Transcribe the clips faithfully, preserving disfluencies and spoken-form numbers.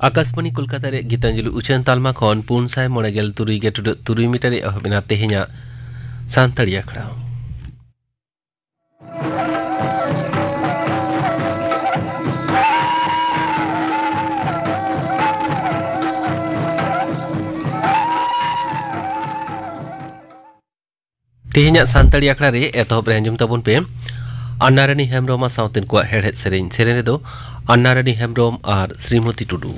ᱟᱠᱟᱥᱵᱟᱱᱤ ᱠᱳᱞᱠᱟᱛᱟ ᱨᱮ ᱜᱤᱛᱟᱧᱡᱚᱞᱤ ᱩᱪᱷᱟᱹᱱ ᱛᱟᱞᱢᱟ ᱠᱷᱚᱱ ᱯᱩᱱ ᱥᱟᱭ ᱢᱚᱬᱮ ᱜᱮᱞ ᱛᱩᱨᱩᱭ ᱜᱮ ᱴᱩᱰᱟᱹᱜ ᱛᱩᱨᱩᱭ ᱢᱤᱴᱟᱨ ᱨᱮ ᱮᱦᱚᱵ ᱮᱱᱟ ᱛᱮᱦᱮᱧᱟᱜ ᱥᱟᱱᱛᱟᱲᱤ ᱟᱠᱷᱲᱟ᱾ ᱛᱮᱦᱮᱧᱟᱜ ᱥᱟᱱᱛᱟᱲᱤ ᱟᱠᱷᱲᱟ ᱨᱮ ᱮᱛᱚᱦᱚᱵ ᱨᱮ ᱟᱸᱡᱚᱢ ᱛᱟᱵᱚᱱ ᱯᱮ ᱟᱱᱱᱟᱨᱟᱱᱤ ᱦᱮᱢᱵᱨᱚᱢ ᱟᱨ ᱥᱟᱶᱛᱮᱱ ᱠᱚᱣᱟᱜ ᱦᱮᱲᱦᱮᱫ ᱥᱮᱨᱮᱧ᱾ ᱥᱮᱨᱮᱧ ᱨᱮᱫᱚ ᱟᱱᱱᱟᱨᱟᱱᱤ ᱦᱮᱢᱵᱨᱚᱢ ᱟᱨ ᱥᱨᱤᱢᱚᱛᱤ ᱴᱩᱰᱩ᱾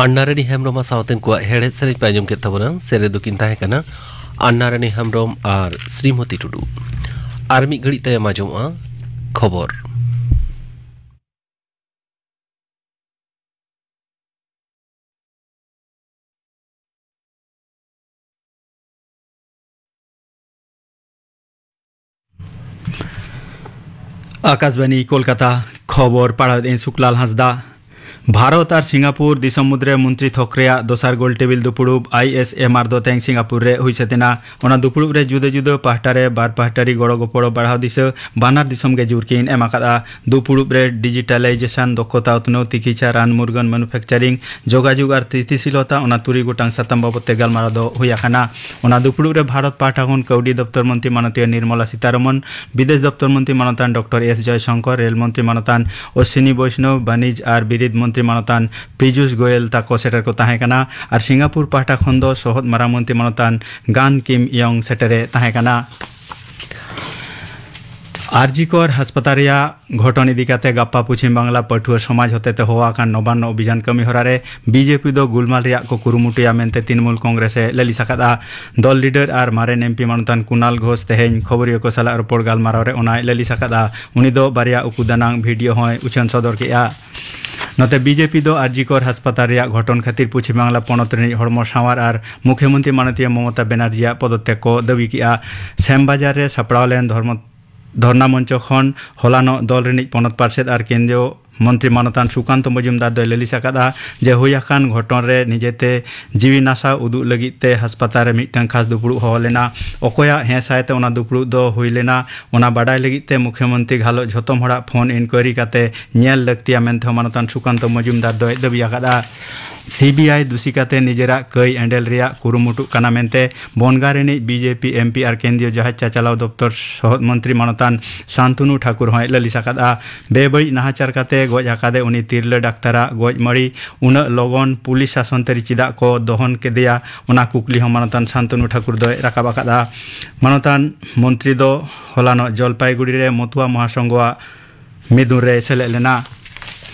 ᱟᱱᱱᱟᱨᱟᱱᱤ ᱦᱮᱢᱵᱽᱨᱚᱢ ᱟᱨ ᱥᱟᱶᱛᱮᱱ ᱠᱚᱣᱟᱜ ᱦᱮᱲᱦᱮᱫ ᱥᱮᱨᱮᱧ ᱯᱮ ᱟᱸᱡᱚᱢ ᱠᱮᱫ ᱛᱟᱵᱚᱱᱟ᱾ ᱥᱮᱨᱮᱧ ᱫᱚᱠᱤᱱ ᱛᱟᱦᱮᱸ ᱠᱟᱱᱟ ᱟᱱᱱᱟᱨᱟᱱᱤ ᱦᱮᱢᱵᱽᱨᱚᱢ ᱟᱨ ᱥᱨᱤᱢᱚᱛᱤ ᱴᱩᱰᱩ᱾ ᱟᱨ ᱢᱤᱫ ᱜᱷᱟᱹᱲᱤᱡ ᱛᱟᱭᱚᱢ ᱟᱸᱡᱚᱢᱚᱜᱼᱟ ᱠᱷᱚᱵᱚᱨ᱾ ᱟᱠᱟᱥᱵᱟᱱᱤ ᱠᱳᱞᱠᱟᱛᱟ, ᱠᱷᱚᱵᱚᱨ ᱯᱟᱲᱦᱟᱣᱮᱫᱟᱹᱧ ᱥᱩᱠᱞᱟᱞ ᱦᱟᱸᱥᱫᱟ᱾ ᱵᱷᱟᱨᱚᱛ ᱟᱨ ᱥᱤᱝᱜᱟᱯᱩᱨ ᱫᱤᱥᱚᱢ ᱢᱩᱫᱽᱨᱮ ᱢᱚᱱᱛᱨᱤ ᱛᱷᱚᱠ ᱨᱮᱭᱟᱜ ᱫᱚᱥᱟᱨ ᱜᱳᱞ ᱴᱮᱵᱤᱞ ᱫᱩᱯᱩᱲᱩᱵ, ᱟᱭ ᱮᱥ ᱮᱢ ᱟᱨ, ᱫᱚ ᱛᱮᱦᱮᱧ ᱥᱤᱝᱜᱟᱯᱩᱨ ᱨᱮ ᱦᱩᱭ ᱥᱟᱹᱛ ᱮᱱᱟ᱾ ᱚᱱᱟ ᱫᱩᱯᱩᱲᱩᱵ ᱨᱮ ᱡᱩᱫᱟᱹ ᱡᱩᱫᱟᱹ ᱯᱟᱦᱴᱟ ᱨᱮ ᱵᱟᱨ ᱯᱟᱦᱴᱟᱨᱤ ᱜᱚᱲᱚ ᱜᱚᱯᱚᱲᱚ ᱵᱟᱲᱦᱟᱣ ᱫᱤᱥᱟᱹ ᱵᱟᱱᱟᱨ ᱫᱤᱥᱚᱢ ᱜᱮ ᱡᱳᱨ ᱠᱤᱱ ᱮᱢ ᱟᱠᱟᱫᱼᱟ᱾ ᱫᱩᱯᱩᱲᱩᱵ ᱨᱮ ᱰᱤᱡᱤᱴᱟᱞᱟᱭᱡᱮᱥᱚᱱ, ᱫᱚᱠᱷᱚᱛᱟ ᱩᱛᱱᱟᱹᱣ, ᱛᱤᱠᱤᱪᱷᱟ, ᱨᱟᱱ ᱢᱩᱨᱜᱟᱹᱱ, ᱢᱮᱱᱩᱯᱷᱮᱠᱪᱟᱨᱤᱝ, ᱡᱳᱜᱟᱡᱳᱜᱽ ᱟᱨ ᱥᱛᱷᱤᱛᱤᱥᱤᱞᱚᱛᱟ, ᱚᱱᱟ ᱛᱩᱨᱩᱭ ᱜᱚᱴᱟᱝ ᱥᱟᱛᱟᱢ ᱵᱟᱵᱚᱫ ᱛᱮ ᱜᱟᱞᱢᱟᱨᱟᱣ ᱫᱚ ᱦᱩᱭ ᱟᱠᱟᱱᱟ᱾ ᱚᱱᱟ ᱫᱩᱯᱲᱩᱵ ᱨᱮ ᱵᱷᱟᱨᱚᱛ ᱯᱟᱦᱴᱟ ᱠᱷᱚᱱ ᱠᱟᱹᱣᱰᱤ ᱫᱚᱯᱛᱚᱨ ᱢᱚᱱᱛᱨᱤ ᱢᱟᱱᱚᱛᱤᱭᱟᱹ ᱱᱤᱨᱢᱚᱞᱟ ᱥᱤᱛᱟᱨᱚᱢᱚᱱ, ᱵᱤᱫᱮᱥ ᱫᱚᱯᱛᱚᱨ ᱢᱚᱱᱛᱨᱤ ᱢᱟᱱᱚᱛᱟᱱ ᱰᱚᱠᱴᱚᱨ ᱮᱥ ᱡᱚᱭᱥᱚᱝᱠᱚᱨ, ᱨᱮᱞ ᱢᱚᱱᱛᱨᱤ ᱢᱟᱱᱚᱛᱟᱱ ᱚᱥᱥᱤᱱᱤ ᱵᱳᱭᱥᱱᱚᱵ, ᱵᱟᱹᱱᱤᱡᱽ ᱟᱨ ᱵᱤᱨᱤᱫ ᱢᱚᱱᱛᱨᱤ ᱢᱟᱱᱚᱛᱟᱱ ᱯᱤᱡᱩᱥ ᱜᱳᱭᱮᱞ ᱛᱟᱠᱚ ᱥᱮᱴᱮᱨ ᱠᱚ ᱛᱟᱦᱮᱸ ᱠᱟᱱᱟ᱾ ᱟᱨ ᱥᱤᱝᱜᱟᱯᱩᱨ ᱯᱟᱦᱴᱟ ᱠᱷᱚᱱ ᱫᱚ ᱥᱚᱦᱚᱫ ᱢᱟᱨᱟᱝ ᱢᱚᱱᱛᱨᱤ ᱢᱟᱱᱚᱛᱟᱱ ᱜᱟᱱ ᱠᱤᱢ ᱤᱭᱚᱝ ᱥᱮᱴᱮᱨᱮ ᱛᱟᱦᱮᱸ ᱠᱟᱱᱟ᱾ ᱟᱨᱡᱤᱠᱚᱨ ᱦᱟᱥᱯᱟᱛᱟᱞ ᱨᱮᱭᱟᱜ ᱜᱷᱚᱴᱚᱱ ᱤᱫᱤ ᱠᱟᱛᱮ ᱜᱟᱯᱟ ᱯᱚᱪᱷᱤᱢ ᱵᱟᱝᱞᱟ ᱯᱟᱹᱴᱷᱩᱣᱟᱹ ᱥᱚᱢᱟᱡᱽ ᱦᱚᱛᱮᱛᱮ ᱦᱚᱦᱚ ᱟᱠᱟᱱ ᱱᱚᱵᱟᱱᱱᱚ ᱚᱵᱷᱤᱡᱟᱱ ᱠᱟᱹᱢᱤ ᱦᱚᱨᱟ ᱨᱮ ᱵᱤᱡᱮᱯᱤ ᱫᱚ ᱜᱩᱞᱢᱟᱞ ᱨᱮᱭᱟᱜ ᱠᱚ ᱠᱩᱨᱩᱢᱩᱴᱩᱭᱟ ᱢᱮᱱᱛᱮ ᱛᱨᱤᱱᱢᱩᱞ ᱠᱚᱝᱜᱨᱮᱥ ᱮ ᱞᱟᱹᱞᱤᱥ ᱟᱠᱟᱫᱼᱟ᱾ ᱫᱚᱞ ᱞᱤᱰᱟᱨ ᱟᱨ ᱢᱟᱨᱮᱱ ᱮᱢᱯᱤ ᱢᱟᱱᱚᱛᱟᱱ ᱠᱩᱱᱟᱞ ᱜᱷᱳᱥ ᱛᱮᱦᱮᱧ ᱠᱷᱚᱵᱚᱨᱤᱭᱟᱹ ᱠᱚ ᱥᱟᱞᱟᱜ ᱨᱚᱯᱚᱲ ᱜᱟᱞᱢᱟᱨᱟᱣ ᱨᱮ ᱚᱱᱟᱭ ᱞᱟᱹᱞᱤᱥ ᱟᱠᱟᱫᱼᱟ᱾ ᱩᱱᱤ ᱫᱚ ᱵᱟᱨᱭᱟ ᱩᱠᱩ ᱫᱟᱱᱟᱝ ᱵᱷᱤᱰᱤᱭᱳ ᱦᱚᱸᱭ ᱩᱪᱷᱟᱹᱱ ᱥᱚᱫᱚᱨ ᱠᱮᱫᱼᱟ᱾ ᱱᱚᱛᱮ ᱵᱤᱡᱮᱯᱤ ᱫᱚ ᱟᱨᱡᱤᱠᱚᱨ ᱦᱟᱥᱯᱟᱛᱟᱞ ᱨᱮᱭᱟᱜ ᱜᱷᱚᱴᱚᱱ ᱠᱷᱟᱹᱛᱤᱨ ᱯᱚᱪᱷᱤᱢ ᱵᱟᱝᱞᱟ ᱯᱚᱱᱚᱛ ᱨᱤᱱᱤᱡ ᱦᱚᱲᱢᱚ ᱥᱟᱶᱟᱨ ᱟᱨ ᱢᱩᱠᱷᱭᱚᱢᱚᱱᱛᱨᱤ ᱢᱟᱱᱚᱛᱤᱭᱟᱹ ᱢᱚᱢᱚᱛᱟ ᱵᱮᱱᱟᱨᱡᱤᱭᱟᱜ ᱯᱚᱫᱚᱛᱛᱮᱜ ᱠᱚ ᱫᱟᱹᱵᱤ ᱠᱮᱫᱼᱟ᱾ ᱥᱮᱢᱵᱟᱡᱟᱨ ᱨᱮ ᱥᱟᱯᱲᱟᱣ ᱞᱮᱱ ᱫᱷᱚᱨᱢᱚ ᱫᱷᱚᱨᱱᱟ ᱢᱚᱧᱪᱚ ᱠᱷᱚᱱ ᱦᱚᱞᱟᱱᱚᱜ ᱫᱚᱞ ᱨᱤᱱᱤᱡ ᱯᱚᱱᱚᱛ ᱯᱟᱨᱥᱮᱛ ᱟᱨ ᱠᱮᱱᱫᱨᱤᱭᱚ ᱢᱚᱱᱛᱨᱤ ᱢᱟᱱᱚᱛᱟᱱ ᱥᱩᱠᱟᱱᱛᱚ ᱢᱚᱡᱩᱢᱫᱟᱨ ᱫᱚᱭ ᱞᱟᱹᱞᱤᱥ ᱟᱠᱟᱫᱼᱟ ᱡᱮ ᱦᱩᱭ ᱟᱠᱟᱱ ᱜᱷᱚᱴᱚᱱ ᱨᱮ ᱱᱤᱡᱮᱛᱮ ᱡᱤᱣᱤ ᱱᱟᱥᱟᱣ ᱩᱫᱩᱜ ᱞᱟᱹᱜᱤᱫ ᱛᱮ ᱦᱟᱥᱯᱟᱛᱟᱞ ᱨᱮ ᱢᱤᱫᱴᱟᱝ ᱠᱷᱟᱥ ᱫᱩᱯᱲᱩᱵ ᱦᱚᱦᱚ ᱞᱮᱱᱟ᱾ ᱚᱠᱚᱭᱟᱜ ᱦᱮᱸ ᱥᱟᱭᱛᱮ ᱚᱱᱟ ᱫᱩᱯᱲᱩᱵ ᱫᱚ ᱦᱩᱭ ᱞᱮᱱᱟ, ᱚᱱᱟ ᱵᱟᱰᱟᱭ ᱞᱟᱹᱜᱤᱫ ᱛᱮ ᱢᱩᱠᱷᱭᱚᱢᱚᱱᱛᱨᱤ ᱜᱷᱟᱞᱚᱪ ᱡᱷᱚᱛᱚᱢ ᱦᱚᱲᱟᱜ ᱯᱷᱳᱱ ᱤᱱᱠᱣᱟᱭᱨᱤ ᱠᱟᱛᱮ ᱧᱮᱞ ᱞᱟᱹᱠᱛᱤᱭᱟ ᱢᱮᱱᱛᱮ ᱦᱚᱸ ᱢᱟᱱᱚᱛᱟᱱ ᱥᱩᱠᱟᱱᱛᱚ ᱢᱚᱡᱩᱢᱫᱟᱨ ᱫᱚᱭ ᱫᱟᱹᱵᱤ ᱟᱠᱟᱫᱼᱟ᱾ ᱥᱤᱵᱤᱟᱭ ᱫᱩᱥᱤ ᱠᱟᱛᱮ ᱱᱤᱡᱮᱨᱟᱜ ᱠᱟᱹᱭ ᱮᱸᱰᱮᱞ ᱨᱮᱭᱟᱜ ᱠᱩᱨᱩᱢᱩᱴᱩᱜ ᱠᱟᱱᱟ ᱢᱮᱱᱛᱮ ᱵᱚᱱᱜᱟ ᱨᱤᱱᱤᱡ ᱵᱤᱡᱮᱯᱤ ᱮᱢᱯᱤ ᱟᱨ ᱠᱮᱱᱫᱨᱤᱭᱚ ᱡᱟᱦᱟᱡᱽ ᱪᱟᱪᱟᱞᱟᱣ ᱫᱚᱯᱛᱚᱨ ᱥᱚᱦᱚᱫ ᱢᱚᱱᱛᱨᱤ ᱢᱟᱱᱚᱛᱟᱱ ᱥᱟᱱᱛᱚᱱᱩ ᱴᱷᱟᱠᱩᱨ ᱦᱚᱸᱭ ᱞᱟᱹᱞᱤᱥ ᱟᱠᱟᱫᱼᱟ᱾ ᱵᱮᱵᱟᱹᱲᱤᱡ ᱱᱟᱦᱟᱪᱟᱨ ᱠᱟᱛᱮ ᱜᱚᱡ ᱟᱠᱟᱫᱮ ᱩᱱᱤ ᱛᱤᱨᱞᱟᱹ ᱰᱟᱠᱛᱟᱨᱟᱜ ᱜᱚᱡ ᱢᱟᱹᱲᱤ ᱩᱱᱟᱹᱜ ᱞᱚᱜᱚᱱ ᱯᱩᱞᱤᱥ ᱥᱟᱥᱚᱱ ᱛᱟᱹᱨᱤ ᱪᱮᱫᱟᱜ ᱠᱚ ᱫᱚᱦᱚᱱ ᱠᱮᱫᱮᱭᱟ, ᱚᱱᱟ ᱠᱩᱠᱞᱤ ᱦᱚᱸ ᱢᱟᱱᱚᱛᱟᱱ ᱥᱟᱱᱛᱚᱱᱩ ᱴᱷᱟᱠᱩᱨ ᱫᱚᱭ ᱨᱟᱠᱟᱵ ᱟᱠᱟᱫᱼᱟ᱾ ᱢᱟᱱᱚᱛᱟᱱ ᱢᱚᱱᱛᱨᱤ ᱫᱚ ᱦᱚᱞᱟᱱᱚᱜ ᱡᱚᱞᱯᱟᱭᱜᱩᱲᱤ ᱨᱮ ᱢᱚᱛᱩᱣᱟ ᱢᱚᱦᱟᱥᱚᱝᱜᱷᱚᱣᱟᱜ ᱢᱤᱫᱩᱱ ᱨᱮᱭ ᱥᱮᱞᱮᱫ ᱞᱮᱱᱟ᱾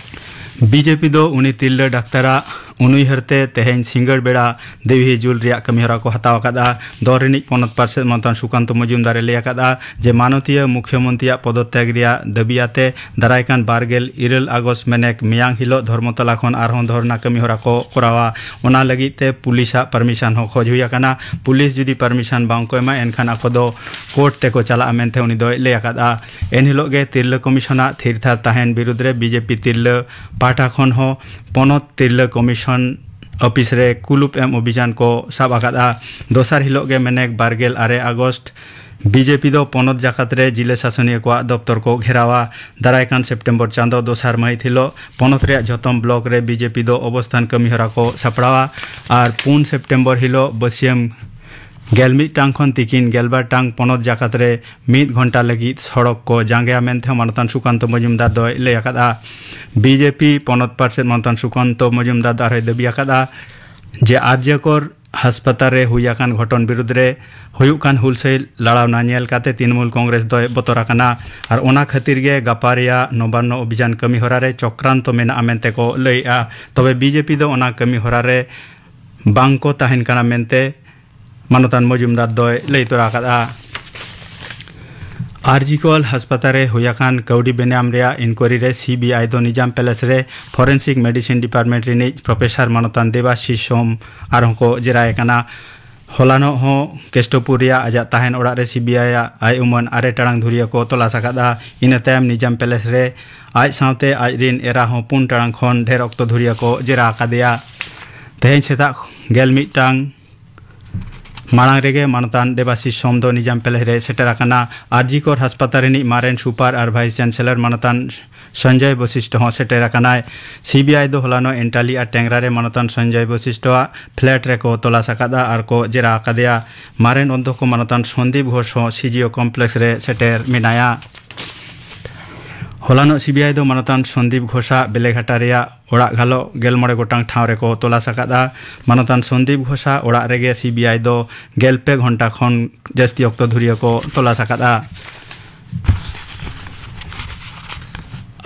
ᱵᱤᱡᱮᱯᱤ ᱫᱚ ᱩᱱᱤ ᱛᱤᱨᱞᱟᱹ ᱰᱟᱠᱛᱟᱨᱟᱜ ᱩᱱᱩᱭᱦᱟᱹᱨ ᱛᱮ ᱛᱮᱦᱮᱧ ᱥᱤᱸᱜᱟᱹᱲ ᱵᱮᱲᱟ ᱫᱮᱣᱦᱤ ᱡᱩᱞ ᱨᱮᱭᱟᱜ ᱠᱟᱹᱢᱤᱦᱚᱨᱟ ᱠᱚ ᱦᱟᱛᱟᱣ ᱟᱠᱟᱫᱼᱟ᱾ ᱫᱚᱞ ᱨᱤᱱᱤᱡ ᱯᱚᱱᱚᱛ ᱯᱟᱨᱥᱮᱛ ᱢᱟᱱᱚᱛᱟᱱ ᱥᱩᱠᱟᱱᱛᱚ ᱢᱚᱡᱩᱢᱫᱟᱨ ᱮ ᱞᱟᱹᱭ ᱟᱠᱟᱫᱼᱟ ᱡᱮ ᱢᱟᱱᱚᱛᱤᱭᱟᱹ ᱢᱩᱠᱷᱭᱚᱢᱚᱱᱛᱨᱤᱭᱟᱜ ᱯᱚᱫᱚᱛᱛᱟᱜᱽ ᱨᱮᱭᱟᱜ ᱫᱟᱹᱵᱤ ᱟᱛᱮ ᱫᱟᱨᱟᱭ ᱠᱟᱱ ᱵᱟᱨᱜᱮᱞ ᱤᱨᱟᱹᱞ ᱟᱜᱚᱥᱴ ᱢᱮᱱᱮᱠ ᱢᱮᱭᱟᱝ ᱦᱤᱞᱚᱜ ᱫᱷᱚᱨᱢᱚᱛᱚᱞᱟ ᱠᱷᱚᱱ ᱟᱨᱦᱚᱸ ᱫᱷᱚᱨᱱᱟ ᱠᱟᱹᱢᱤᱦᱚᱨᱟ ᱠᱚ ᱠᱚᱨᱟᱣᱟ᱾ ᱚᱱᱟ ᱞᱟᱹᱜᱤᱫ ᱛᱮ ᱯᱩᱞᱤᱥᱟᱜ ᱯᱟᱨᱢᱤᱥᱚᱱ ᱦᱚᱸ ᱠᱷᱚᱡᱽ ᱦᱩᱭ ᱟᱠᱟᱱᱟ᱾ ᱯᱩᱞᱤᱥ ᱡᱩᱫᱤ ᱯᱟᱨᱢᱤᱥᱚᱱ ᱵᱟᱝ ᱠᱚ ᱮᱢᱟ ᱮᱱᱠᱷᱟᱱ ᱟᱠᱚ ᱫᱚ ᱠᱳᱨᱴ ᱛᱮᱠᱚ ᱪᱟᱞᱟᱜᱼᱟ ᱢᱮᱱᱛᱮ ᱩᱱᱤ ᱫᱚᱭ ᱞᱟᱹᱭ ᱟᱠᱟᱫᱼᱟ᱾ ᱮᱱᱦᱤᱞᱚᱜ ᱜᱮ ᱛᱤᱨᱞᱟᱹ ᱠᱚᱢᱤᱥᱚᱱᱟᱜ ᱛᱷᱤᱨ ᱛᱷᱟᱨ ᱛᱟᱦᱮᱱ ᱵᱤᱨᱩᱫᱽ ᱨᱮ ᱵᱤᱡᱮᱯᱤ ᱛᱤᱨᱞᱟᱹ ᱯᱟᱦᱴᱟ ᱠᱷᱚᱱ ᱦᱚᱸ ᱯᱚᱱᱚᱛ ᱛᱤᱨᱞᱟᱹ ᱠᱚᱢᱤᱥᱚᱱ ᱚᱯᱷᱤᱥ ᱨᱮ ᱠᱩᱞᱩᱯ ᱮᱢ ᱚᱵᱷᱤᱡᱟᱱ ᱠᱚ ᱥᱟᱵ ᱟᱠᱟᱫᱼᱟ᱾ ᱫᱚᱥᱟᱨ ᱦᱤᱞᱚᱜ ᱜᱮ ᱢᱮᱱᱮᱠ ᱵᱟᱨᱜᱮᱞ ᱟᱨᱮ ᱟᱜᱚᱥᱴ ᱵᱤᱡᱮᱯᱤ ᱫᱚ ᱯᱚᱱᱚᱛ ᱡᱟᱠᱟᱛ ᱨᱮ ᱡᱤᱞᱟᱹ ᱥᱟᱥᱚᱱᱤᱭᱟᱹ ᱠᱚᱣᱟᱜ ᱫᱚᱯᱛᱚᱨ ᱠᱚ ᱜᱷᱮᱨᱟᱣᱟ᱾ ᱫᱟᱨᱟᱭ ᱠᱟᱱ ᱥᱮᱯᱴᱮᱢᱵᱚᱨ ᱪᱟᱸᱫᱚ ᱫᱚᱥᱟᱨ ᱢᱟᱹᱦᱤᱛ ᱦᱤᱞᱚᱜ ᱯᱚᱱᱚᱛ ᱨᱮᱭᱟᱜ ᱡᱷᱚᱛᱚᱢ ᱵᱞᱚᱠ ᱨᱮ ᱵᱤᱡᱮᱯᱤ ᱫᱚ ᱚᱵᱚᱥᱛᱷᱟᱱ ᱠᱟᱹᱢᱤᱦᱚᱨᱟ ᱠᱚ ᱥᱟᱯᱲᱟᱣᱟ ᱟᱨ ᱯᱩᱱ ᱥᱮᱯᱴᱮᱢᱵᱚᱨ ᱦᱤᱞᱚᱜ ᱵᱟᱹᱥᱭᱟᱹᱢ ᱜᱮᱞ ᱢᱤᱫ ᱴᱟᱝ ᱠᱷᱚᱱ ᱛᱤᱠᱤᱱ ᱜᱮᱞᱵᱟᱨ ᱴᱟᱝ ᱯᱚᱱᱚᱛ ᱡᱟᱠᱟᱛ ᱨᱮ ᱢᱤᱫ ᱜᱷᱚᱱᱴᱟ ᱞᱟᱹᱜᱤᱫ ᱥᱚᱲᱚᱠ ᱠᱚ ᱡᱟᱸᱜᱮᱭᱟ ᱢᱮᱱᱛᱮ ᱦᱚᱸ ᱢᱟᱱᱚᱛᱟᱱ ᱥᱩᱠᱟᱱᱛᱚ ᱢᱚᱡᱩᱢᱫᱟᱨ ᱫᱚᱭ ᱞᱟᱹᱭ ᱟᱠᱟᱫᱼᱟ᱾ ᱵᱤᱡᱮᱯᱤ ᱯᱚᱱᱚᱛ ᱯᱟᱨᱥᱮᱛ ᱢᱟᱱᱚᱛᱟᱱ ᱥᱩᱠᱟᱱᱛᱚ ᱢᱚᱡᱩᱢᱫᱟᱨ ᱫᱚ ᱟᱨᱦᱚᱸᱭ ᱫᱟᱹᱵᱤ ᱟᱠᱟᱫᱼᱟ ᱡᱮ ᱟᱨᱡᱤᱠᱚᱨ ᱦᱟᱥᱯᱟᱛᱟᱞ ᱨᱮ ᱦᱩᱭ ᱟᱠᱟᱱ ᱜᱷᱚᱴᱚᱱ ᱵᱤᱨᱩᱫᱽ ᱨᱮ ᱦᱩᱭᱩᱜ ᱠᱟᱱ ᱦᱩᱞᱥᱟᱹᱭ ᱞᱟᱲᱟᱣᱱᱟ ᱧᱮᱞ ᱠᱟᱛᱮ ᱛᱨᱤᱱᱢᱩᱞ ᱠᱚᱝᱜᱨᱮᱥ ᱫᱚᱭ ᱵᱚᱛᱚᱨ ᱟᱠᱟᱱᱟ ᱟᱨ ᱚᱱᱟ ᱠᱷᱟᱹᱛᱤᱨ ᱜᱮ ᱜᱟᱯᱟ ᱨᱮᱭᱟᱜ ᱱᱚᱵᱟᱱᱱᱚ ᱚᱵᱷᱤᱡᱟᱱ ᱠᱟᱹᱢᱤ ᱦᱚᱨᱟ ᱨᱮ ᱪᱚᱠᱨᱟᱱᱛᱚ ᱢᱮᱱᱟᱜᱼᱟ ᱢᱮᱱᱛᱮ ᱠᱚ ᱞᱟᱹᱭᱮᱫᱼᱟ᱾ ᱛᱚᱵᱮ ᱵᱤᱡᱮᱯᱤ ᱫᱚ ᱚᱱᱟ ᱠᱟᱹᱢᱤ ᱦᱚᱨᱟ ᱨᱮ ᱵᱟᱝ ᱠᱚ ᱛᱟᱦᱮᱱ ᱠᱟᱱᱟ ᱢᱮᱱᱛᱮ ᱢᱟᱱᱚᱛᱟᱱ ᱢᱚᱡᱩᱢᱫᱟᱨ ᱫᱚᱭ ᱞᱟᱹᱭ ᱛᱚᱨᱟ ᱟᱠᱟᱫᱼᱟ᱾ ᱟᱨᱡᱤᱠᱚᱨ ᱦᱟᱥᱯᱟᱛᱟᱞ ᱨᱮ ᱦᱩᱭ ᱟᱠᱟᱱ ᱠᱟᱹᱣᱰᱤ ᱵᱮᱱᱟᱢ ᱨᱮᱭᱟᱜ ᱤᱱᱠᱩᱭᱟᱨᱤ ᱨᱮ ᱥᱤᱵᱤᱟᱭ ᱫᱚ ᱱᱤᱡᱟᱢ ᱯᱮᱞᱮᱥ ᱨᱮ ᱯᱷᱚᱨᱮᱱᱥᱤᱠ ᱢᱮᱰᱤᱥᱤᱱ ᱰᱤᱯᱟᱨᱴᱢᱮᱱᱴ ᱨᱤᱱᱤᱡ ᱯᱨᱚᱯᱷᱮᱥᱚᱨ ᱢᱟᱱᱚᱛᱟᱱ ᱫᱮᱵᱟᱥᱤᱥ ᱥᱳᱢ ᱟᱨᱦᱚᱸ ᱠᱚ ᱡᱮᱨᱟ ᱮ ᱠᱟᱱᱟ᱾ ᱦᱚᱞᱟᱱᱚᱜ ᱦᱚᱸ ᱠᱮᱥᱴᱚᱯᱩᱨ ᱨᱮᱭᱟᱜ ᱟᱡᱟᱜ ᱛᱟᱦᱮᱱ ᱚᱲᱟᱜ ᱨᱮ ᱥᱤᱵᱤᱟᱭ ᱟᱜ ᱟᱭ ᱩᱢᱟᱹᱱ ᱟᱨᱮ ᱴᱟᱲᱟᱝ ᱫᱷᱩᱨᱤᱭᱟᱹ ᱠᱚ ᱛᱚᱞᱟᱥ ᱟᱠᱟᱫᱼᱟ᱾ ᱤᱱᱟᱹ ᱛᱟᱭᱚᱢ ᱱᱤᱡᱟᱢ ᱯᱮᱞᱮᱥ ᱨᱮ ᱟᱡ ᱥᱟᱶᱛᱮ ᱟᱡ ᱨᱤᱱ ᱮᱨᱟ ᱦᱚᱸ ᱯᱩᱱ ᱴᱟᱲᱟᱝ ᱠᱷᱚᱱ ᱰᱷᱮᱨ ᱚᱠᱛᱚ ᱫᱷᱩᱨᱤᱭᱟᱹ ᱠᱚ ᱡᱮᱨᱟ ᱟᱠᱟᱫᱮᱭᱟ᱾ ᱛᱮᱦᱮᱧ ᱥᱮᱛᱟᱜ ᱜᱮᱞ ᱢᱤᱫ ᱴᱟᱝ ᱢᱟᱲᱟᱝ ᱨᱮᱜᱮ ᱢᱟᱱᱚᱛᱟᱱ ᱫᱮᱵᱟᱥᱤᱥ ᱥᱳᱢ ᱫᱚ ᱱᱤᱡᱟᱢ ᱯᱮᱞᱮᱥ ᱨᱮ ᱥᱮᱴᱮᱨ ᱟᱠᱟᱱᱟ᱾ ᱟᱨᱡᱤᱠᱚᱨ ᱦᱟᱥᱯᱟᱛᱟᱞ ᱨᱤᱱᱤᱡ ᱢᱟᱨᱮᱱ ᱥᱩᱯᱟᱨ ᱟᱨ ᱵᱷᱟᱭᱤᱥ ᱪᱟᱱᱥᱮᱞᱚᱨ ᱢᱟᱱᱚᱛᱟᱱ ᱥᱚᱧᱡᱚᱭ ᱵᱚᱥᱤᱥᱴᱷᱚ ᱦᱚᱸ ᱥᱮᱴᱮᱨ ᱟᱠᱟᱱᱟᱭ᱾ ᱥᱤᱵᱤᱟᱭ ᱫᱚ ᱦᱚᱞᱟᱱᱚᱜ ᱮᱱᱴᱟᱞᱤ ᱟᱨ ᱴᱮᱝᱨᱟ ᱨᱮ ᱢᱟᱱᱚᱛᱟᱱ ᱥᱚᱧᱡᱚᱭ ᱵᱚᱥᱤᱥᱴᱷᱚ ᱟᱜ ᱯᱷᱞᱮᱴ ᱨᱮᱠᱚ ᱛᱚᱞᱟᱥ ᱟᱠᱟᱫᱼᱟ ᱟᱨ ᱠᱚ ᱡᱮᱨᱟ ᱟᱠᱟᱫᱮᱭᱟ᱾ ᱢᱟᱨᱮᱱ ᱚᱫᱽᱫᱷᱚᱠᱚ ᱢᱟᱱᱚᱛᱟᱱ ᱥᱚᱱᱫᱤᱯ ᱜᱷᱳᱥ ᱦᱚᱸ ᱥᱤᱡᱤᱳ ᱠᱚᱢᱯᱞᱮᱠᱥ ᱨᱮ ᱥᱮᱴᱮᱨ ᱢᱮᱱᱟᱭᱟ᱾ ᱦᱚᱞᱟᱱᱚᱜ ᱥᱤᱵᱤᱟᱭ ᱫᱚ ᱢᱟᱱᱚᱛᱟᱱ ᱥᱚᱱᱫᱤᱯ ᱜᱷᱳᱥᱟᱜ ᱵᱮᱞᱮᱜᱷᱟᱴᱟ ᱨᱮᱭᱟᱜ ᱚᱲᱟᱜ ᱜᱷᱟᱞᱚᱜ ᱜᱮᱞ ᱢᱚᱬᱮ ᱜᱚᱴᱟᱝ ᱴᱷᱟᱶ ᱨᱮᱠᱚ ᱛᱚᱞᱟᱥ ᱟᱠᱟᱫᱼᱟ᱾ ᱢᱟᱱᱚᱛᱟᱱ ᱥᱚᱱᱫᱤᱯ ᱜᱷᱳᱥᱟᱜ ᱚᱲᱟᱜ ᱨᱮᱜᱮ ᱥᱤᱵᱤᱟᱭ ᱫᱚ ᱜᱮᱞ ᱯᱮ ᱜᱷᱚᱱᱴᱟ ᱠᱷᱚᱱ ᱡᱟᱹᱥᱛᱤ ᱚᱠᱛᱚ ᱫᱷᱩᱨᱤᱭᱟᱹ ᱠᱚ ᱛᱚᱞᱟᱥ ᱟᱠᱟᱫᱼᱟ᱾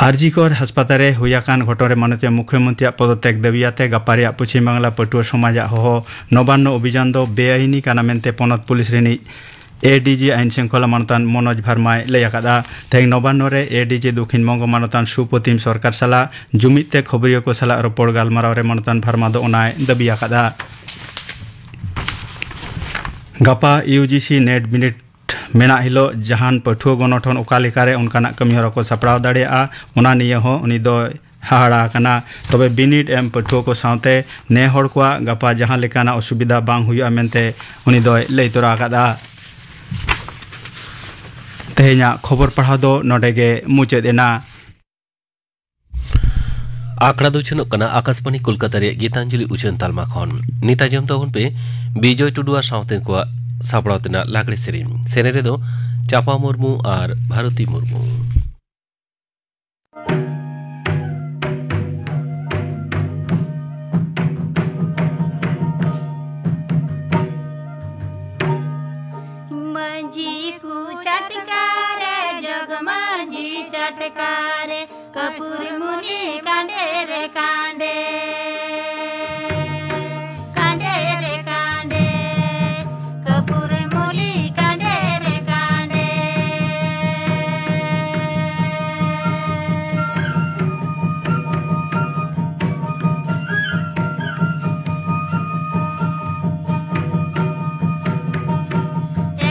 ᱟᱨᱡᱤᱠᱚᱨ ᱦᱟᱥᱯᱟᱛᱟᱞ ᱨᱮ ᱦᱩᱭ ᱟᱠᱟᱱ ᱜᱷᱚᱴᱚᱱ ᱨᱮ ᱢᱟᱱᱚᱛᱤᱭᱟᱹ ᱢᱩᱠᱷᱭᱚᱢᱚᱱᱛᱨᱤᱭᱟᱜ ᱯᱚᱫᱚᱛᱮᱠ ᱫᱟᱹᱵᱤᱭᱟᱛᱮ ᱜᱟᱯᱟ ᱨᱮᱭᱟᱜ ᱯᱚᱪᱷᱤᱢ ᱵᱟᱝᱞᱟ ᱯᱟᱹᱴᱷᱩᱣᱟᱹ ᱥᱚᱢᱟᱡᱟᱜ ᱦᱚᱦᱚ ᱱᱚᱵᱟᱱᱱᱚ ᱚᱵᱷᱤᱡᱟᱱ ᱫᱚ ᱵᱮᱟᱭᱤᱱᱤ ᱠᱟᱱᱟ ᱢᱮᱱᱛᱮ ᱯᱚᱱᱚᱛ ᱯᱩᱞᱤᱥ ᱨᱤᱱᱤᱡ ᱮᱰᱤᱡᱤ ᱟᱭᱤᱱ ᱥᱤᱝᱠᱷᱚᱞᱟ ᱢᱟᱱᱚᱛᱟᱱ ᱢᱚᱱᱳᱡᱽ ᱵᱷᱟᱨᱢᱟᱭ ᱞᱟᱹᱭ ᱟᱠᱟᱫᱼᱟ᱾ ᱛᱮᱦᱮᱧ ᱱᱚᱵᱟᱱᱱᱚ ᱨᱮ ᱮᱰᱤᱡᱤ ᱫᱚᱠᱷᱤᱱ ᱵᱚᱝᱜᱚ ᱢᱟᱱᱚᱛᱟᱱ ᱥᱩᱯᱨᱚᱛᱤᱢ ᱥᱚᱨᱠᱟᱨ ᱥᱟᱞᱟᱜ ᱡᱩᱢᱤᱫ ᱛᱮ ᱠᱷᱚᱵᱚᱨᱤᱭᱟᱹ ᱠᱚ ᱥᱟᱞᱟᱜ ᱨᱚᱯᱚᱲ ᱜᱟᱞᱢᱟᱨᱟᱣ ᱨᱮ ᱢᱟᱱᱚᱛᱟᱱ ᱵᱷᱟᱨᱢᱟ ᱫᱚ ᱚᱱᱟᱭ ᱫᱟᱹᱵᱤ ᱟᱠᱟᱫᱼᱟ᱾ ᱜᱟᱯᱟ ᱤᱭᱩᱡᱤᱥᱤ ᱱᱮᱴ ᱵᱤᱱᱤᱰ ᱢᱮᱱᱟᱜ ᱦᱤᱞᱳᱜ ᱡᱟᱦᱟᱱ ᱯᱟᱹᱴᱷᱩᱣᱟᱹ ᱜᱚᱱᱚᱴᱷᱚᱱ ᱚᱠᱟ ᱞᱮᱠᱟᱨᱮ ᱚᱱᱠᱟᱱᱟᱜ ᱠᱟᱹᱢᱤᱦᱚᱨᱟ ᱠᱚ ᱥᱟᱯᱲᱟᱣ ᱫᱟᱲᱮᱭᱟᱜᱼᱟ, ᱚᱱᱟ ᱱᱤᱭᱮ ᱦᱚᱸ ᱩᱱᱤ ᱫᱚᱭ ᱦᱟᱦᱟᱲᱟ ᱟᱠᱟᱱᱟ᱾ ᱛᱚᱵᱮ ᱵᱤᱱᱤᱰ ᱮᱢ ᱯᱟᱹᱴᱷᱩᱣᱟᱹ ᱠᱚ ᱥᱟᱶᱛᱮ ᱱᱮ ᱦᱚᱲ ᱠᱚᱣᱟᱜ ᱜᱟᱯᱟ ᱡᱟᱦᱟᱸ ᱞᱮᱠᱟᱱᱟᱜ ᱚᱥᱩᱵᱤᱫᱷᱟ ᱵᱟᱝ ᱦᱩᱭᱩᱜᱼᱟ ᱢᱮᱱᱛᱮ ᱩᱱᱤ ᱫᱚᱭ ᱞᱟᱹᱭ ᱛᱚᱨᱟ ᱟᱠᱟᱫᱼᱟ᱾ ᱛᱮᱦᱮᱧᱟᱜ ᱠᱷᱚᱵᱚᱨ ᱯᱟᱲᱦᱟᱣ ᱫᱚ ᱱᱚᱰᱮ ᱜᱮ ᱢᱩᱪᱟᱹᱫ ᱮᱱᱟ᱾ ᱟᱠᱷᱲᱟ ᱫᱚ ᱩᱪᱷᱟᱹᱱᱚᱜ ᱠᱟᱱᱟ ᱟᱠᱟᱥᱵᱟᱬᱤ ᱠᱳᱞᱠᱟᱛᱟ ᱨᱮᱭᱟᱜ ᱜᱤᱛᱟᱧᱡᱚᱞᱤ ᱩᱪᱷᱟᱹᱱ ᱛᱟᱞᱢᱟ ᱠᱷᱚᱱ᱾ ᱱᱤᱛ ᱟᱸᱡᱚᱢ ᱛᱟᱵᱚᱱ ᱯᱮ ᱵᱤᱡᱚᱭ ᱴᱩᱰᱩ ᱟᱨ ᱥᱟᱶᱛᱮ ᱠᱚᱣᱟᱜ ᱥᱟᱯᱲᱟᱣ ᱛᱮᱱᱟᱜ ᱞᱟᱜᱽᱲᱮ ᱥᱮᱨᱮᱧ᱾ ᱥᱮᱨᱮᱧ ᱨᱮᱫᱚ ᱪᱟᱯᱟ ᱢᱩᱨᱢᱩ ᱟᱨ ᱵᱷᱟᱨᱚᱛᱤ ᱢᱩᱨᱢᱩ᱾ ᱢᱟᱹᱡᱷᱤ ᱠᱚ ᱪᱟᱴᱠᱟ ᱨᱮ, ᱡᱚᱜᱽ ᱢᱟᱹᱡᱷᱤ ᱪᱟᱴᱠᱟ ᱨᱮ, ᱠᱟᱹᱯᱩᱨ ᱢᱩᱱᱤ ᱠᱟᱸᱰᱮ ᱨᱮ ᱠᱟᱸᱰᱮ, ᱠᱟᱸᱰᱮ ᱨᱮ ᱠᱟᱸᱰᱮ, ᱠᱟᱹᱯᱩᱨ ᱢᱩᱱᱤ ᱠᱟᱸᱰᱮ ᱨᱮ ᱠᱟᱸᱰᱮ᱾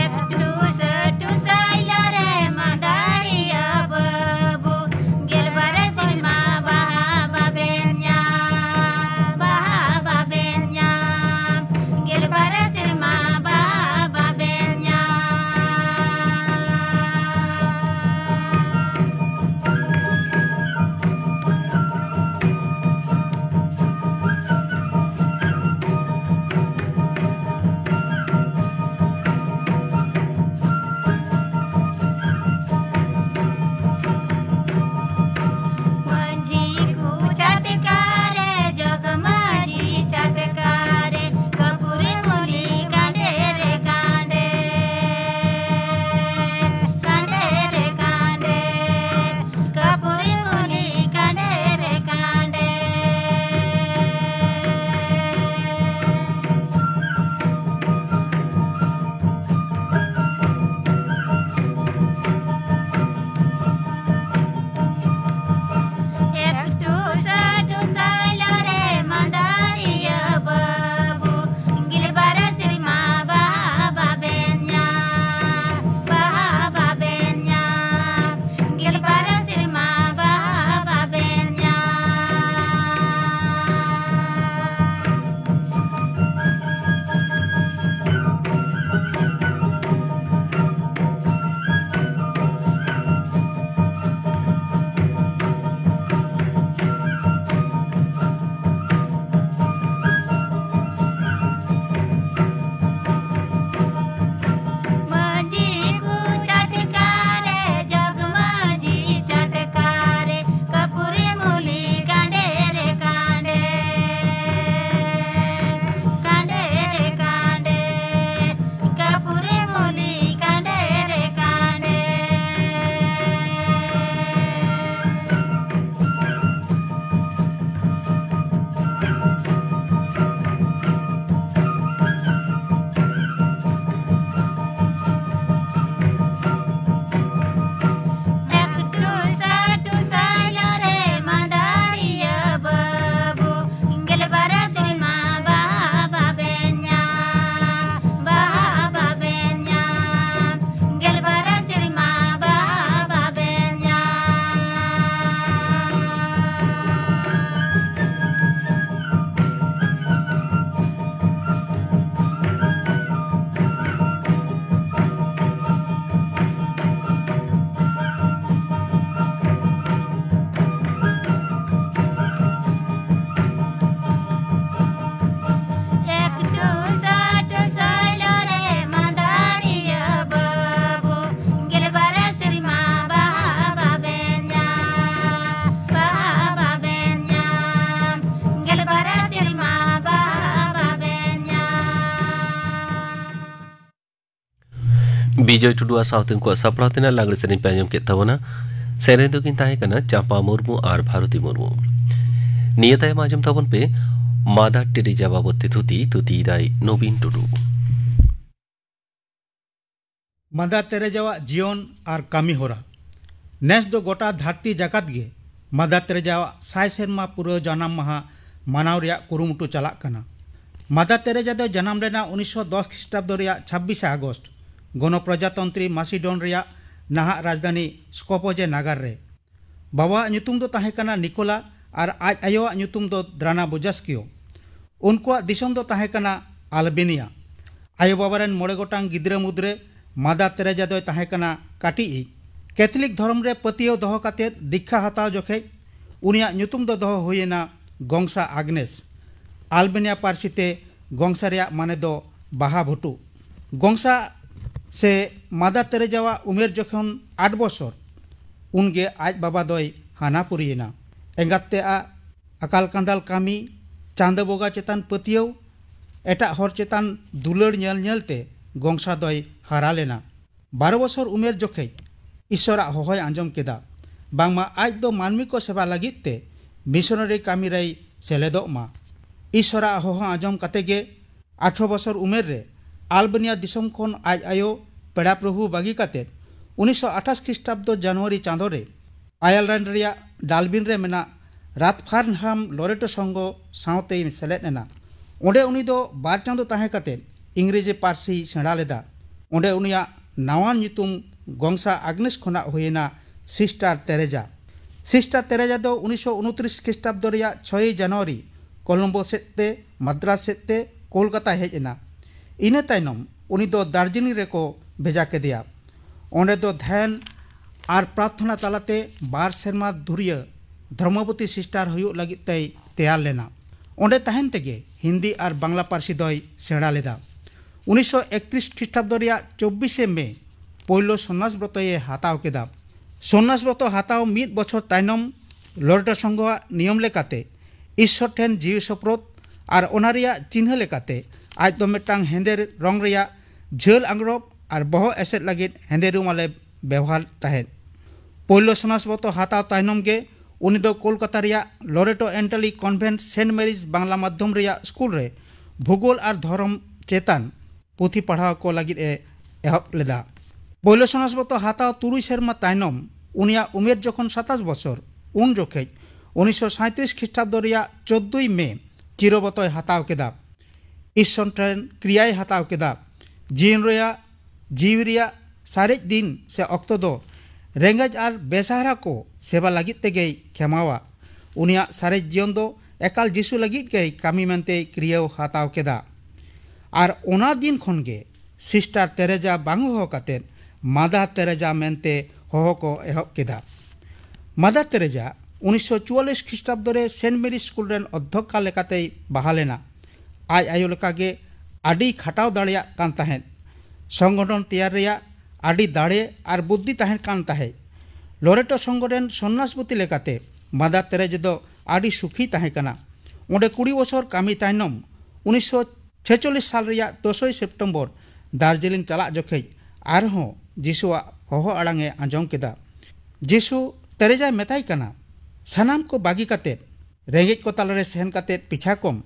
ᱮᱠᱴᱩ ᱥᱟᱹᱴᱩ ᱥᱟᱭᱞᱟ ᱨᱮ ᱢᱟᱫᱟᱲᱤᱭᱟ ᱵᱟᱹᱵᱩ, ᱜᱮᱞᱵᱟᱨ ᱥᱮᱨᱢᱟ ᱵᱟᱦᱟ ᱵᱟᱵᱮᱱ ᱵᱤᱡᱚᱭ ᱴᱩᱰᱩᱣᱟᱜ ᱥᱟᱶᱛᱮ ᱩᱱᱠᱩᱣᱟᱜ ᱥᱟᱯᱲᱟᱣ ᱛᱮᱱᱟᱜ ᱞᱟᱜᱽᱲᱮ ᱥᱮᱨᱮᱧ ᱯᱮ ᱟᱸᱡᱚᱢ ᱠᱮᱫ ᱛᱟᱵᱚᱱᱟ᱾ ᱥᱮᱨᱮᱧ ᱫᱚᱠᱤᱱ ᱛᱟᱦᱮᱸ ᱠᱟᱱᱟ ᱪᱟᱢᱯᱟ ᱢᱩᱨᱢᱩ ᱟᱨ ᱵᱷᱟᱨᱚᱛᱤ ᱢᱩᱨᱢᱩ᱾ ᱱᱤᱭᱟᱹ ᱛᱟᱭᱚᱢ ᱟᱸᱡᱚᱢ ᱛᱟᱵᱚᱱ ᱯᱮ ᱢᱟᱫᱟᱨ ᱴᱮᱨᱮᱡᱟ ᱵᱟᱵᱚᱫ ᱛᱮ ᱛᱷᱩᱛᱤ, ᱛᱷᱩᱛᱤᱭᱮᱫᱟᱭ ᱱᱚᱵᱤᱱ ᱴᱩᱰᱩ᱾ ᱢᱟᱫᱟᱨ ᱛᱮᱨᱮᱡᱟᱣᱟᱜ ᱡᱤᱭᱚᱱ ᱟᱨ ᱠᱟᱹᱢᱤ ᱦᱚᱨᱟ᱾ ᱱᱮᱥ ᱫᱚ ᱜᱚᱴᱟ ᱫᱷᱟᱹᱨᱛᱤ ᱡᱟᱠᱟᱛ ᱜᱮ ᱢᱟᱫᱟᱨ ᱛᱮᱨᱮᱡᱟᱣᱟᱜ ᱥᱟᱭ ᱥᱮᱨᱢᱟ ᱯᱩᱨᱟᱹᱣ ᱡᱟᱱᱟᱢ ᱢᱟᱦᱟ ᱢᱟᱱᱟᱣ ᱨᱮᱭᱟᱜ ᱠᱩᱨᱩᱢᱩᱴᱩ ᱪᱟᱞᱟᱜ ᱠᱟᱱᱟ᱾ ᱢᱟᱫᱟᱨ ᱛᱮᱨᱮᱡᱟ ᱫᱚ ᱡᱟᱱᱟᱢ ᱞᱮᱱᱟ ᱩᱱᱤᱥᱥᱚ ᱫᱚᱥ ᱠᱷᱨᱤᱥᱴᱟᱵᱫᱚ ᱨᱮᱭᱟᱜ ᱪᱷᱟᱵᱵᱤᱥᱮ ᱟᱜᱚᱥᱴ, ᱜᱚᱱᱚᱯᱨᱚᱡᱟᱛᱚᱱᱛᱨᱤ ᱢᱟᱥᱤᱰᱚᱱ ᱨᱮᱭᱟᱜ ᱱᱟᱦᱟᱜ ᱨᱟᱡᱽᱫᱷᱟᱱᱤ ᱥᱠᱚᱯᱚᱡᱮ ᱱᱟᱜᱟᱨ ᱨᱮ᱾ ᱵᱟᱵᱟᱣᱟᱜ ᱧᱩᱛᱩᱢ ᱫᱚ ᱛᱟᱦᱮᱸ ᱠᱟᱱᱟ ᱱᱤᱠᱳᱞᱟ ᱟᱨ ᱟᱡ ᱟᱭᱳᱣᱟᱜ ᱧᱩᱛᱩᱢ ᱫᱚ ᱫᱨᱟᱱᱟ ᱵᱳᱡᱟᱥᱠᱤᱭᱳ᱾ ᱩᱱᱠᱩᱣᱟᱜ ᱫᱤᱥᱚᱢ ᱫᱚ ᱛᱟᱦᱮᱸ ᱠᱟᱱᱟ ᱟᱞᱵᱮᱱᱤᱭᱟ᱾ ᱟᱭᱳ-ᱵᱟᱵᱟ ᱨᱮᱱ ᱢᱚᱬᱮ ᱜᱚᱴᱟᱝ ᱜᱤᱫᱽᱨᱟᱹ ᱢᱩᱫᱽᱨᱮ ᱢᱟᱫᱟᱨ ᱛᱮᱨᱮᱡᱟ ᱫᱚᱭ ᱛᱟᱦᱮᱸ ᱠᱟᱱᱟ ᱠᱟᱹᱴᱤᱡ ᱤᱡ᱾ ᱠᱮᱛᱷᱚᱞᱤᱠ ᱫᱷᱚᱨᱚᱢ ᱨᱮ ᱯᱟᱹᱛᱭᱟᱹᱣ ᱫᱚᱦᱚ ᱠᱟᱛᱮ ᱫᱤᱠᱠᱷᱟ ᱦᱟᱛᱟᱣ ᱡᱚᱠᱷᱮᱡ ᱩᱱᱤᱭᱟᱜ ᱧᱩᱛᱩᱢ ᱫᱚ ᱫᱚᱦᱚ ᱦᱩᱭ ᱮᱱᱟ ᱜᱚᱝᱥᱟ ᱟᱜᱽᱱᱮᱥ᱾ ᱟᱞᱵᱮᱱᱤᱭᱟ ᱯᱟᱹᱨᱥᱤ ᱛᱮ ᱜᱚᱝᱥᱟ ᱨᱮᱭᱟᱜ ᱢᱟᱱᱮ ᱫᱚ ᱵᱟᱦᱟ ᱵᱷᱩᱴᱩ᱾ ᱜᱚᱝᱥᱟ ᱥᱮ ᱢᱟᱫᱟᱨ ᱛᱮᱨᱮᱡᱟᱣᱟᱜ ᱩᱢᱮᱨ ᱡᱚᱠᱷᱚᱱ ᱟᱴ ᱵᱚᱥᱚᱨ, ᱩᱱᱜᱮ ᱟᱡ ᱵᱟᱵᱟ ᱫᱚᱭ ᱦᱟᱱᱟ ᱯᱩᱨᱤᱭᱮᱱᱟ᱾ ᱮᱸᱜᱟᱛ ᱛᱮ ᱟᱜ ᱟᱠᱟᱞ ᱠᱟᱸᱫᱟᱞ ᱠᱟᱹᱢᱤ, ᱪᱟᱸᱫᱚ ᱵᱚᱸᱜᱟ ᱪᱮᱛᱟᱱ ᱯᱟᱹᱛᱭᱟᱹᱣ, ᱮᱴᱟᱜ ᱦᱚᱲ ᱪᱮᱛᱟᱱ ᱫᱩᱞᱟᱹᱲ ᱧᱮᱞ ᱧᱮᱞᱛᱮ ᱜᱚᱝᱥᱟ ᱫᱚᱭ ᱦᱟᱨᱟ ᱞᱮᱱᱟ᱾ ᱵᱟᱨᱚ ᱵᱚᱪᱷᱚᱨ ᱩᱢᱮᱨ ᱡᱚᱠᱷᱮᱡ ᱤᱥᱚᱨᱟᱜ ᱦᱚᱦᱚᱭ ᱟᱸᱡᱚᱢ ᱠᱮᱫᱟ, ᱵᱟᱝᱢᱟ ᱟᱡ ᱫᱚ ᱢᱟᱹᱱᱢᱤ ᱠᱚ ᱥᱮᱵᱟ ᱞᱟᱹᱜᱤᱫ ᱛᱮ ᱢᱤᱥᱚᱱᱟᱨᱤ ᱠᱟᱹᱢᱤ ᱨᱮᱭ ᱥᱮᱞᱮᱫᱚᱜ ᱢᱟ᱾ ᱤᱥᱚᱨᱟᱜ ᱦᱚᱦᱚ ᱟᱸᱡᱚᱢ ᱠᱟᱛᱮ ᱜᱮ ᱟᱴᱷᱨᱚ ᱵᱚᱪᱷᱚᱨ ᱩᱢᱮᱨ ᱨᱮ ᱟᱞᱵᱮᱱᱤᱭᱟ ᱫᱤᱥᱚᱢ ᱠᱷᱚᱱ ᱟᱡ ᱟᱭᱳ ᱯᱮᱲᱟ ᱯᱨᱚᱵᱷᱩ ᱵᱟᱹᱜᱤ ᱠᱟᱛᱮ ᱩᱱᱤᱥᱥᱚ ᱟᱴᱷᱟᱥ ᱠᱷᱨᱤᱥᱴᱟᱵᱫᱚ ᱡᱟᱱᱩᱣᱟᱨᱤ ᱪᱟᱸᱫᱚ ᱨᱮ ᱟᱭᱟᱨᱞᱮᱱᱰ ᱨᱮᱭᱟᱜ ᱰᱟᱞᱵᱤᱱ ᱨᱮ ᱢᱮᱱᱟᱜ ᱨᱟᱛᱷᱯᱷᱟᱨᱱᱦᱟᱢ ᱞᱚᱨᱮᱴᱳ ᱥᱚᱝᱜᱷᱚ ᱥᱟᱶᱛᱮᱭ ᱥᱮᱞᱮᱫ ᱮᱱᱟ᱾ ᱚᱸᱰᱮ ᱩᱱᱤ ᱫᱚ ᱵᱟᱨ ᱪᱟᱸᱫᱚ ᱛᱟᱦᱮᱸ ᱠᱟᱛᱮ ᱤᱝᱨᱮᱡᱤ ᱯᱟᱹᱨᱥᱤᱭ ᱥᱮᱬᱟ ᱞᱮᱫᱟ᱾ ᱚᱸᱰᱮ ᱩᱱᱤᱭᱟᱜ ᱱᱟᱣᱟᱱ ᱧᱩᱛᱩᱢ ᱜᱚᱝᱥᱟ ᱟᱜᱽᱱᱮᱥ ᱠᱷᱚᱱᱟᱜ ᱦᱩᱭᱮᱱᱟ ᱥᱤᱥᱴᱟᱨ ᱛᱮᱨᱮᱡᱟ᱾ ᱥᱤᱥᱴᱟᱨ ᱛᱮᱨᱮᱡᱟ ᱫᱚ ᱩᱱᱤᱥᱥᱚ ᱩᱱᱛᱨᱤᱥ ᱠᱷᱨᱤᱥᱴᱟᱵᱫᱚ ᱨᱮᱭᱟᱜ ᱪᱷᱚᱭ ᱡᱟᱱᱩᱣᱟᱨᱤ ᱠᱚᱞᱚᱢᱵᱳ ᱥᱮᱫ ᱛᱮ ᱢᱟᱫᱽᱨᱟᱥ ᱥᱮᱫ ᱛᱮ ᱠᱳᱞᱠᱟᱛᱟᱭ ᱦᱮᱡ ᱮᱱᱟ᱾ ᱤᱱᱟᱹ ᱛᱟᱭᱱᱚᱢ ᱩᱱᱤ ᱫᱚ ᱫᱟᱨᱡᱤᱞᱤᱝ ᱨᱮᱠᱚ ᱵᱷᱮᱡᱟ ᱠᱮᱫᱮᱭᱟ᱾ ᱚᱸᱰᱮ ᱫᱚ ᱫᱷᱮᱭᱟᱱ ᱟᱨ ᱯᱨᱟᱨᱛᱷᱚᱱᱟ ᱛᱟᱞᱟᱛᱮ ᱵᱟᱨ ᱥᱮᱨᱢᱟ ᱫᱷᱩᱨᱤᱭᱟᱹ ᱫᱷᱚᱨᱢᱚᱵᱚᱛᱤ ᱥᱤᱥᱴᱟᱨ ᱦᱩᱭᱩᱜ ᱞᱟᱹᱜᱤᱫ ᱛᱮᱭ ᱛᱮᱭᱟᱨ ᱞᱮᱱᱟ᱾ ᱚᱸᱰᱮ ᱛᱟᱦᱮᱱ ᱛᱮᱜᱮ ᱦᱤᱱᱫᱤ ᱟᱨ ᱵᱟᱝᱞᱟ ᱯᱟᱹᱨᱥᱤ ᱫᱚᱭ ᱥᱮᱬᱟ ᱞᱮᱫᱟ᱾ ᱩᱱᱤᱥᱥᱚ ᱮᱠᱛᱨᱤᱥ ᱠᱷᱨᱤᱥᱴᱟᱵᱫᱚ ᱨᱮᱭᱟᱜ ᱪᱚᱵᱵᱤᱥᱮ ᱢᱮ ᱯᱳᱭᱞᱳ ᱥᱚᱱᱱᱟᱥ ᱵᱨᱚᱛᱚᱭᱮ ᱦᱟᱛᱟᱣ ᱠᱮᱫᱟ᱾ ᱥᱚᱱᱱᱟᱥ ᱵᱨᱚᱛᱚ ᱦᱟᱛᱟᱣ ᱢᱤᱫ ᱵᱚᱪᱷᱚᱨ ᱛᱟᱭᱱᱚᱢ ᱞᱚᱨᱮᱴᱳ ᱥᱚᱝᱜᱷᱚᱣᱟᱜ ᱱᱤᱭᱚᱢ ᱞᱮᱠᱟᱛᱮ ᱤᱥᱥᱚᱨ ᱴᱷᱮᱱ ᱡᱤᱣᱤ ᱥᱚᱯᱨᱚᱫ ᱟᱨ ᱚᱱᱟ ᱨᱮᱭᱟᱜ ᱪᱤᱱᱦᱟᱹ ᱞᱮᱠᱟᱛᱮ ᱟᱡ ᱫᱚ ᱢᱤᱫᱴᱟᱝ ᱦᱮᱸᱫᱮ ᱨᱚᱝ ᱨᱮᱭᱟᱜ ᱡᱷᱟᱹᱞ ᱟᱝᱜᱽᱨᱚᱵ ᱟᱨ ᱵᱚᱦᱚᱜ ᱮᱥᱮᱫ ᱞᱟᱹᱜᱤᱫ ᱦᱮᱸᱫᱮ ᱨᱩᱢᱟᱞᱮ ᱵᱮᱣᱦᱟᱨ ᱛᱟᱦᱮᱸᱫ᱾ ᱯᱳᱭᱞᱳ ᱥᱚᱱᱟᱥᱵᱚᱛᱚ ᱦᱟᱛᱟᱣ ᱛᱟᱭᱱᱚᱢ ᱜᱮ ᱩᱱᱤ ᱫᱚ ᱠᱳᱞᱠᱟᱛᱟ ᱨᱮᱭᱟᱜ ᱞᱚᱨᱮᱴᱳ ᱮᱱᱴᱟᱞᱤ ᱠᱚᱱᱵᱷᱮᱱᱴ ᱥᱮᱱᱴ ᱢᱮᱨᱤᱡᱽ ᱵᱟᱝᱞᱟ ᱢᱟᱫᱽᱫᱷᱚᱢ ᱨᱮᱭᱟᱜ ᱥᱠᱩᱞ ᱨᱮ ᱵᱷᱩᱜᱳᱞ ᱟᱨ ᱫᱷᱚᱨᱚᱢ ᱪᱮᱛᱟᱱ ᱯᱩᱛᱷᱤ ᱯᱟᱲᱦᱟᱣ ᱠᱚ ᱞᱟᱹᱜᱤᱫ ᱮ ᱮᱦᱚᱵ ᱞᱮᱫᱟ᱾ ᱯᱳᱭᱞᱳ ᱥᱚᱱᱟᱥᱵᱚᱛᱚ ᱦᱟᱛᱟᱣ ᱛᱩᱨᱩᱭ ᱥᱮᱨᱢᱟ ᱛᱟᱭᱱᱚᱢ ᱩᱱᱤᱭᱟᱜ ᱩᱢᱮᱨ ᱡᱚᱠᱷᱚᱱ ᱥᱟᱛᱟᱥ ᱵᱚᱪᱷᱚᱨ, ᱩᱱ ᱡᱚᱠᱷᱮᱡ ᱩᱱᱤᱥᱥᱚ ᱥᱟᱸᱭᱛᱨᱤᱥ ᱠᱷᱨᱤᱥᱴᱟᱵᱫᱚ ᱨᱮᱭᱟᱜ ᱪᱳᱫᱫᱳᱭ ᱢᱮ ᱪᱤᱨᱚᱵᱚᱛᱚᱭ ᱦᱟᱛᱟᱣ ᱠᱮᱫᱟ᱾ ᱤᱥᱚᱨ ᱴᱷᱮᱱ ᱠᱨᱤᱭᱟᱭ ᱦᱟᱛᱟᱣ ᱠᱮᱫᱟ᱾ ᱡᱤᱭᱚᱱ ᱨᱮᱭᱟᱜ, ᱡᱤᱣᱤ ᱨᱮᱭᱟᱜ ᱥᱟᱨᱮᱡ ᱫᱤᱱ ᱥᱮ ᱚᱠᱛᱚ ᱫᱚ ᱨᱮᱸᱜᱮᱡ ᱟᱨ ᱵᱮᱥᱟᱦᱟᱨᱟ ᱠᱚ ᱥᱮᱵᱟ ᱞᱟᱹᱜᱤᱫ ᱛᱮᱜᱮᱭ ᱠᱷᱮᱢᱟᱣᱟ᱾ ᱩᱱᱤᱭᱟᱜ ᱥᱟᱨᱮᱡ ᱡᱤᱭᱚᱱ ᱫᱚ ᱮᱠᱟᱞ ᱡᱤᱥᱩ ᱞᱟᱹᱜᱤᱫ ᱜᱮᱭ ᱠᱟᱹᱢᱤ ᱢᱮᱱᱛᱮᱭ ᱠᱨᱤᱭᱟᱹᱣ ᱦᱟᱛᱟᱣ ᱠᱮᱫᱟ᱾ ᱟᱨ ᱚᱱᱟ ᱫᱤᱱ ᱠᱷᱚᱱ ᱜᱮ ᱥᱤᱥᱴᱟᱨ ᱛᱮᱨᱮᱡᱟ ᱵᱟᱝ ᱦᱚᱦᱚ ᱠᱟᱛᱮ ᱢᱟᱫᱟᱨ ᱛᱮᱨᱮᱡᱟ ᱢᱮᱱᱛᱮ ᱦᱚᱦᱚ ᱠᱚ ᱮᱦᱚᱵ ᱠᱮᱫᱟ᱾ ᱢᱟᱫᱟᱨ ᱛᱮᱨᱮᱡᱟ ᱩᱱᱤᱥᱥᱚ ᱪᱩᱣᱟᱞᱞᱤᱥ ᱠᱷᱨᱤᱥᱴᱟᱵᱫᱚ ᱨᱮ ᱥᱮᱱᱴ ᱢᱮᱨᱤ ᱥᱠᱩᱞ ᱨᱮᱱ ᱚᱫᱽᱫᱷᱚᱠᱠᱟ ᱞᱮᱠᱟᱛᱮᱭ ᱵᱟᱦᱟᱞ ᱮᱱᱟ᱾ ᱟᱡ ᱟᱭᱳ ᱞᱮᱠᱟᱜᱮ ᱟᱹᱰᱤ ᱠᱷᱟᱴᱟᱣ ᱫᱟᱲᱮᱭᱟᱜ ᱠᱟᱱ ᱛᱟᱦᱮᱸᱫ᱾ ᱥᱚᱝᱜᱚᱴᱷᱚᱱ ᱛᱮᱭᱟᱨ ᱨᱮᱭᱟᱜ ᱟᱹᱰᱤ ᱫᱟᱲᱮ ᱟᱨ ᱵᱩᱫᱽᱫᱷᱤ ᱛᱟᱦᱮᱸ ᱠᱟᱱ ᱛᱟᱦᱮᱸᱫ᱾ ᱞᱚᱨᱮᱴᱳ ᱥᱚᱝᱜᱚ ᱨᱮᱱ ᱥᱚᱱᱱᱟᱥᱯᱚᱛᱤ ᱞᱮᱠᱟᱛᱮ ᱢᱟᱫᱟᱨ ᱛᱮᱨᱮᱡᱟ ᱫᱚ ᱟᱹᱰᱤ ᱥᱩᱠᱷᱤ ᱛᱟᱦᱮᱸ ᱠᱟᱱᱟ᱾ ᱚᱸᱰᱮ ᱠᱩᱲᱤ ᱵᱚᱪᱷᱚᱨ ᱠᱟᱹᱢᱤ ᱛᱟᱭᱱᱚᱢ ᱩᱱᱤᱥᱥᱚ ᱪᱷᱮᱪᱚᱞᱞᱤᱥ ᱥᱟᱞ ᱨᱮᱭᱟᱜ ᱫᱚᱥᱚᱭ ᱥᱮᱯᱴᱮᱢᱵᱚᱨ ᱫᱟᱨᱡᱤᱞᱤᱝ ᱪᱟᱞᱟᱜ ᱡᱚᱠᱷᱮᱡ ᱟᱨᱦᱚᱸ ᱡᱤᱥᱩᱣᱟᱜ ᱦᱚᱦᱚ ᱟᱲᱟᱝ ᱮ ᱟᱸᱡᱚᱢ ᱠᱮᱫᱟ᱾ ᱡᱤᱥᱩ ᱛᱮᱨᱮᱡᱟᱭ ᱢᱮᱛᱟᱭ ᱠᱟᱱᱟ, ᱥᱟᱱᱟᱢ ᱠᱚ ᱵᱟᱹᱜᱤ ᱠᱟᱛᱮ ᱨᱮᱸᱜᱮᱡ ᱠᱚ ᱛᱟᱞᱟᱨᱮ ᱥᱮᱱ ᱠᱟᱛᱮ ᱯᱤᱪᱷᱟ ᱠᱚᱢ,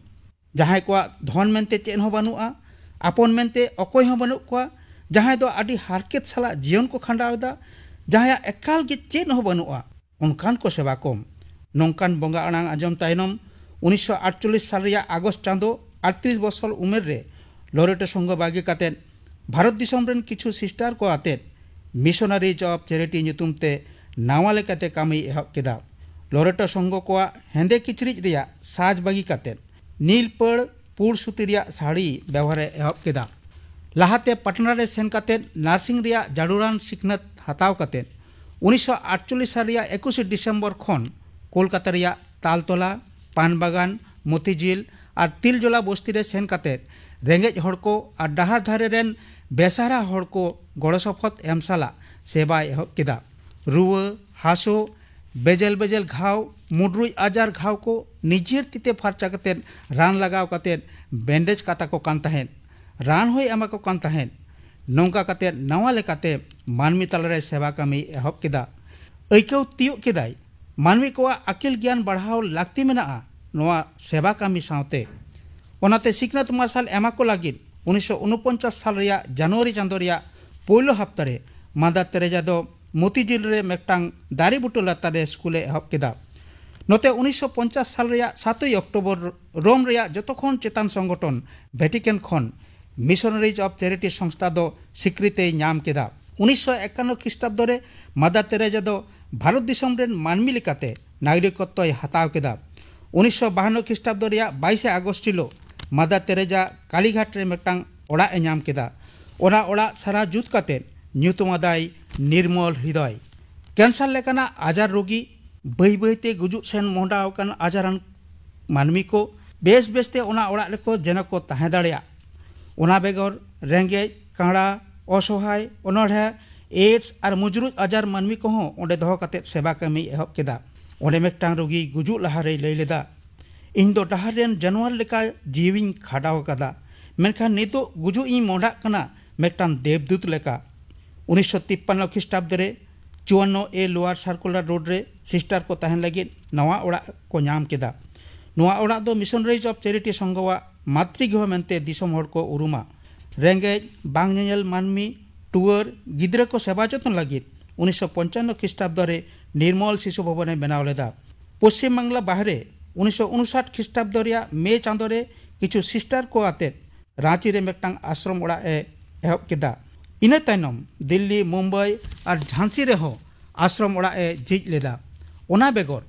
ᱡᱟᱦᱟᱸᱭ ᱠᱚᱣᱟᱜ ᱫᱷᱚᱱ ᱢᱮᱱᱛᱮ ᱪᱮᱫ ᱦᱚᱸ ᱵᱟᱹᱱᱩᱜᱼᱟ, ᱟᱯᱚᱱ ᱢᱮᱱᱛᱮ ᱚᱠᱚᱭ ᱦᱚᱸ ᱵᱟᱹᱱᱩᱜ ᱠᱚᱣᱟ, ᱡᱟᱦᱟᱸᱭ ᱫᱚ ᱟᱹᱰᱤ ᱦᱟᱨᱠᱮᱛ ᱥᱟᱞᱟᱜ ᱡᱤᱭᱚᱱ ᱠᱚ ᱠᱷᱟᱸᱰᱟᱣ ᱮᱫᱟ, ᱡᱟᱦᱟᱸᱭᱟᱜ ᱮᱠᱟᱞ ᱜᱮ ᱪᱮᱫ ᱦᱚᱸ ᱵᱟᱹᱱᱩᱜᱼᱟ, ᱚᱱᱠᱟᱱ ᱠᱚ ᱥᱮᱵᱟ ᱠᱚᱢ᱾ ᱱᱚᱝᱠᱟᱱ ᱵᱚᱸᱜᱟ ᱟᱲᱟᱝ ᱟᱸᱡᱚᱢ ᱛᱟᱭᱱᱚᱢ ᱩᱱᱤᱥᱥᱚ ᱟᱴᱪᱚᱞᱞᱤᱥ ᱥᱟᱞ ᱨᱮᱭᱟᱜ ᱟᱜᱚᱥᱴ ᱪᱟᱸᱫᱚ ᱟᱴᱛᱨᱤᱥ ᱵᱚᱪᱷᱚᱨ ᱩᱢᱮᱨ ᱨᱮ ᱞᱚᱨᱮᱴᱳ ᱥᱚᱝᱜᱷᱚ ᱵᱟᱹᱜᱤ ᱠᱟᱛᱮ ᱵᱷᱟᱨᱚᱛ ᱫᱤᱥᱚᱢ ᱨᱮᱱ ᱠᱤᱪᱷᱩ ᱥᱤᱥᱴᱟᱨ ᱠᱚ ᱟᱛᱮ Missionaries of Charity ᱧᱩᱛᱩᱢ ᱛᱮ ᱱᱟᱣᱟ ᱞᱮᱠᱟᱛᱮ ᱠᱟᱹᱢᱤᱭ ᱮᱦᱚᱵ ᱠᱮᱫᱟ᱾ ᱞᱚᱨᱮᱴᱳ ᱥᱚᱝᱜᱷᱚ ᱠᱚᱣᱟᱜ ᱦᱮᱸᱫᱮ ᱠᱤᱪᱨᱤᱡ ᱨᱮᱭᱟᱜ ᱥᱟᱡᱽ ᱵᱟᱹᱜᱤ ᱠᱟᱛᱮ ᱱᱤᱞ ᱯᱟᱹᱲ ᱯᱩᱲ ᱥᱩᱛᱤ ᱨᱮᱭᱟᱜ ᱥᱟᱹᱲᱤ ᱵᱮᱣᱦᱟᱨᱮ ᱮᱦᱚᱵ ᱠᱮᱫᱟ᱾ ᱞᱟᱦᱟᱛᱮ ᱯᱟᱴᱱᱟ ᱨᱮ ᱥᱮᱱ ᱠᱟᱛᱮ ᱱᱟᱨᱥᱤᱝ ᱨᱮᱭᱟᱜ ᱡᱟᱹᱨᱩᱲᱟᱱ ᱥᱤᱠᱷᱱᱟᱹᱛ ᱦᱟᱛᱟᱣ ᱠᱟᱛᱮ ᱩᱱᱤᱥᱥᱚ ᱟᱴᱪᱚᱞᱞᱤᱥ ᱥᱟᱞ ᱨᱮᱭᱟᱜ ᱮᱠᱩᱥᱮ ᱰᱤᱥᱮᱢᱵᱚᱨ ᱠᱷᱚᱱ ᱠᱳᱞᱠᱟᱛᱟ ᱨᱮᱭᱟᱜ ᱛᱟᱞᱛᱚᱞᱟ, ᱯᱟᱱᱵᱟᱜᱟᱱ, ᱢᱚᱛᱤᱡᱷᱤᱞ ᱟᱨ ᱛᱤᱞᱡᱚᱞᱟ ᱵᱚᱥᱛᱤ ᱨᱮ ᱥᱮᱱ ᱠᱟᱛᱮ ᱨᱮᱸᱜᱮᱡ ᱦᱚᱲ ᱠᱚ ᱟᱨ ᱰᱟᱦᱟᱨ ᱫᱷᱟᱨᱮ ᱨᱮᱱ ᱵᱮᱥᱟᱦᱟᱨᱟ ᱦᱚᱲ ᱠᱚ ᱜᱚᱲᱚ ᱥᱚᱯᱚᱦᱚᱫ ᱮᱢ ᱥᱟᱞᱟᱜ ᱥᱮᱵᱟᱭ ᱮᱦᱚᱵ ᱠᱮᱫᱟ᱾ ᱨᱩᱣᱟᱹ, ᱦᱟᱹᱥᱩ, ᱵᱮᱡᱮᱞ ᱵᱮᱡᱮᱞ ᱜᱷᱟᱣ, ᱢᱩᱰᱨᱩᱡ ᱟᱡᱟᱨ ᱜᱷᱟᱣ ᱠᱚ ᱱᱤᱡᱮᱨ ᱛᱤᱛᱮ ᱯᱷᱟᱨᱪᱟ ᱠᱟᱛᱮ ᱨᱟᱱ ᱞᱟᱜᱟᱣ ᱠᱟᱛᱮ ᱵᱮᱱᱰᱮᱡᱽ ᱠᱟᱛᱟ ᱠᱚ ᱠᱟᱱ ᱛᱟᱦᱮᱸᱫ᱾ ᱨᱟᱱ ᱦᱚᱸᱭ ᱮᱢᱟ ᱠᱚ ᱠᱟᱱ ᱛᱟᱦᱮᱸᱫ᱾ ᱱᱚᱝᱠᱟ ᱠᱟᱛᱮ ᱱᱟᱣᱟ ᱞᱮᱠᱟᱛᱮ ᱢᱟᱹᱱᱢᱤ ᱛᱟᱞᱟᱨᱮ ᱥᱮᱵᱟ ᱠᱟᱹᱢᱤ ᱮᱦᱚᱵ ᱠᱮᱫᱟ᱾ ᱟᱹᱭᱠᱟᱹᱣ ᱛᱤᱭᱳᱜ ᱠᱮᱫᱟᱭ ᱢᱟᱹᱱᱢᱤ ᱠᱚᱣᱟᱜ ᱟᱹᱠᱤᱞ ᱜᱮᱭᱟᱱ ᱵᱟᱲᱦᱟᱣ ᱞᱟᱹᱠᱛᱤ ᱢᱮᱱᱟᱜᱼᱟ ᱱᱚᱣᱟ ᱥᱮᱵᱟ ᱠᱟᱹᱢᱤ ᱥᱟᱶᱛᱮ᱾ ᱚᱱᱟᱛᱮ ᱥᱤᱠᱷᱱᱟᱹᱛ ᱢᱟᱨᱥᱟᱞ ᱮᱢᱟ ᱠᱚ ᱞᱟᱹᱜᱤᱫ ᱩᱱᱤᱥᱥᱚ ᱩᱱᱩᱯᱚᱧᱪᱟᱥ ᱥᱟᱞ ᱨᱮᱭᱟᱜ ᱡᱟᱱᱩᱣᱟᱨᱤ ᱪᱟᱸᱫᱚ ᱨᱮᱭᱟᱜ ᱯᱳᱭᱞᱳ ᱦᱟᱯᱛᱟ ᱨᱮ ᱢᱟᱫᱟᱨ ᱛᱮᱨᱮᱡᱟ ᱫᱚ ᱢᱚᱛᱤᱡᱷᱤᱞ ᱨᱮ ᱢᱤᱫᱴᱟᱝ ᱫᱟᱨᱮ ᱵᱩᱴᱟᱹ ᱞᱟᱛᱟᱨ ᱨᱮ ᱥᱠᱩᱞ ᱮ ᱮᱦᱚᱵ ᱠᱮᱫᱟ᱾ ᱱᱚᱛᱮ ᱩᱱᱤᱥᱥᱚ ᱯᱚᱧᱪᱟᱥ ᱥᱟᱞ ᱨᱮᱭᱟᱜ ᱥᱟᱛᱳᱭ ᱚᱠᱴᱳᱵᱚᱨ ᱨᱳᱢ ᱨᱮᱭᱟᱜ ᱡᱚᱛᱚ ᱠᱷᱚᱱ ᱪᱮᱛᱟᱱ ᱥᱚᱝᱜᱚᱴᱷᱚᱱ ᱵᱷᱮᱴᱤᱠᱟᱱ ᱠᱷᱚᱱ Missionaries of Charity ᱥᱚᱝᱥᱛᱷᱟ ᱫᱚ ᱥᱤᱠᱨᱤᱛᱤᱭ ᱧᱟᱢ ᱠᱮᱫᱟ᱾ ᱩᱱᱤᱥᱥᱚ ᱮᱠᱟᱱᱱᱚ ᱠᱷᱨᱤᱥᱴᱟᱵᱫᱚ ᱨᱮ ᱢᱟᱫᱟᱨ ᱛᱮᱨᱮᱡᱟ ᱫᱚ ᱵᱷᱟᱨᱚᱛ ᱫᱤᱥᱚᱢ ᱨᱮᱱ ᱢᱟᱹᱱᱢᱤ ᱞᱮᱠᱟᱛᱮ ᱱᱟᱜᱚᱨᱤᱠᱚᱛᱛᱚᱭ ᱦᱟᱛᱟᱣ ᱠᱮᱫᱟ᱾ ᱩᱱᱤᱥᱥᱚ ᱵᱟᱦᱟᱱᱱᱚ ᱠᱷᱨᱤᱥᱴᱟᱵᱫᱚ ᱨᱮᱭᱟᱜ ᱵᱟᱭᱤᱥᱮ ᱟᱜᱚᱥᱴ ᱦᱤᱞᱳᱜ ᱢᱟᱫᱟᱨ ᱛᱮᱨᱮᱡᱟ ᱠᱟᱞᱤᱜᱷᱟᱴ ᱨᱮ ᱢᱤᱫᱴᱟᱝ ᱚᱲᱟᱜ ᱮ ᱧᱟᱢ ᱠᱮᱫᱟ᱾ ᱚᱱᱟ ᱚᱲᱟᱜ ᱥᱟᱨᱟ ᱡᱩᱛ ᱠᱟᱛᱮ ᱧᱩᱛᱩᱢ ᱟᱫᱟᱭ ᱱᱤᱨᱢᱚᱞ ᱦᱨᱤᱫᱚᱭ᱾ ᱠᱮᱱᱥᱟᱨ ᱞᱮᱠᱟᱱᱟᱜ ᱟᱡᱟᱨ ᱨᱳᱜᱤ, ᱵᱟᱹᱭ ᱵᱟᱹᱭᱛᱮ ᱜᱩᱡᱩᱜ ᱥᱮᱱ ᱢᱚᱦᱰᱟ ᱟᱠᱟᱱ ᱟᱡᱟᱨᱟᱱ ᱢᱟᱹᱱᱢᱤ ᱠᱚ ᱵᱮᱥ ᱵᱮᱥᱛᱮ ᱚᱱᱟ ᱚᱲᱟᱜ ᱨᱮᱠᱚ ᱡᱮᱱᱚ ᱠᱚ ᱛᱟᱦᱮᱸ ᱫᱟᱲᱮᱭᱟᱜ᱾ ᱚᱱᱟ ᱵᱮᱜᱚᱨ ᱨᱮᱸᱜᱮᱡ, ᱠᱟᱸᱲᱟ, ᱚᱥᱚᱦᱟᱭ, ᱚᱱᱚᱲᱦᱮ, ᱮᱰᱥ ᱟᱨ ᱢᱩᱡᱽᱨᱩᱡ ᱟᱡᱟᱨ ᱢᱟᱹᱱᱢᱤ ᱠᱚᱦᱚᱸ ᱚᱸᱰᱮ ᱫᱚᱦᱚ ᱠᱟᱛᱮ ᱥᱮᱵᱟ ᱠᱟᱹᱢᱤᱭ ᱮᱦᱚᱵ ᱠᱮᱫᱟ᱾ ᱚᱸᱰᱮ ᱢᱤᱫᱴᱟᱝ ᱨᱩᱜᱤ ᱜᱩᱡᱩᱜ ᱞᱟᱦᱟᱨᱮᱭ ᱞᱟᱹᱭ ᱞᱮᱫᱟ, "ᱤᱧ ᱫᱚ ᱰᱟᱦᱟᱨ ᱨᱮᱱ ᱡᱟᱱᱣᱟᱨ ᱞᱮᱠᱟ ᱡᱤᱣᱤᱧ ᱠᱷᱟᱰᱟᱣ ᱟᱠᱟᱫᱟ, ᱢᱮᱱᱠᱷᱟᱱ ᱱᱤᱛᱚᱜ ᱜᱩᱡᱩᱜ ᱤᱧ ᱢᱚᱦᱰᱟᱜ ᱠᱟᱱᱟ ᱢᱤᱫᱴᱟᱝ ᱫᱮᱵᱽᱫᱩᱛ ᱞᱮᱠᱟ᱾" ᱩᱱᱤᱥᱥᱚ ᱛᱤᱯᱯᱟᱱᱱᱚ ᱠᱷᱨᱤᱥᱴᱟᱵᱫᱚ ᱨᱮ ᱪᱩᱣᱟᱱᱱᱚ ᱮ ᱞᱳᱣᱟᱨ ᱥᱟᱨᱠᱩᱞᱟᱨ ᱨᱳᱰ ᱨᱮ ᱥᱤᱥᱴᱟᱨ ᱠᱚ ᱛᱟᱦᱮᱱ ᱞᱟᱹᱜᱤᱫ ᱱᱟᱣᱟ ᱚᱲᱟᱜ ᱠᱚ ᱧᱟᱢ ᱠᱮᱫᱟ᱾ ᱱᱚᱣᱟ ᱚᱲᱟᱜ ᱫᱚ Missionaries of Charity ᱥᱚᱝᱜᱷᱚᱣᱟᱜ ᱢᱟᱛᱨᱤᱜᱨᱦᱚ ᱢᱮᱱᱛᱮ ᱫᱤᱥᱚᱢ ᱦᱚᱲ ᱠᱚ ᱩᱨᱩᱢᱟ᱾ ᱨᱮᱸᱜᱮᱡ, ᱵᱟᱝ ᱧᱮᱧᱮᱞ ᱢᱟᱹᱱᱢᱤ, ᱴᱩᱣᱟᱹᱨ, ᱜᱤᱫᱽᱨᱟᱹ ᱠᱚ ᱥᱮᱵᱟ ᱡᱚᱛᱚᱱ ᱞᱟᱹᱜᱤᱫ ᱩᱱᱤᱥᱥᱚ ᱯᱚᱧᱪᱟᱱᱱᱚ ᱠᱷᱨᱤᱥᱴᱟᱵᱫᱚ ᱨᱮ ᱱᱤᱨᱢᱚᱞ ᱥᱤᱥᱩ ᱵᱷᱚᱵᱚᱱᱮ ᱵᱮᱱᱟᱣ ᱞᱮᱫᱟ᱾ ᱯᱚᱥᱪᱤᱢ ᱵᱟᱝᱞᱟ ᱵᱟᱦᱨᱮ ᱩᱱᱤᱥᱥᱚ ᱩᱱᱩᱥᱟᱴ ᱠᱷᱨᱤᱥᱴᱟᱵᱫᱚ ᱨᱮᱭᱟᱜ ᱢᱮ ᱪᱟᱸᱫᱚ ᱨᱮ ᱠᱤᱪᱷᱩ ᱥᱤᱥᱴᱟᱨ ᱠᱚ ᱟᱛᱮᱫ ᱨᱟᱸᱪᱤ ᱨᱮ ᱢᱤᱫᱴᱟᱝ ᱟᱥᱨᱚᱢ ᱚᱲᱟᱜ ᱮ ᱮᱦᱚᱵ ᱠᱮᱫᱟ᱾ ᱤᱱᱟᱹ ᱛᱟᱭᱱᱚᱢ ᱫᱤᱞᱞᱤ, ᱢᱩᱢᱵᱟᱭ ᱟᱨ ᱡᱷᱟᱸᱥᱤ ᱨᱮᱦᱚᱸ ᱟᱥᱨᱚᱢ ᱚᱲᱟᱜ ᱮ ᱡᱷᱤᱡ ᱞᱮᱫᱟ᱾ ᱚᱱᱟ ᱵᱮᱜᱚᱨ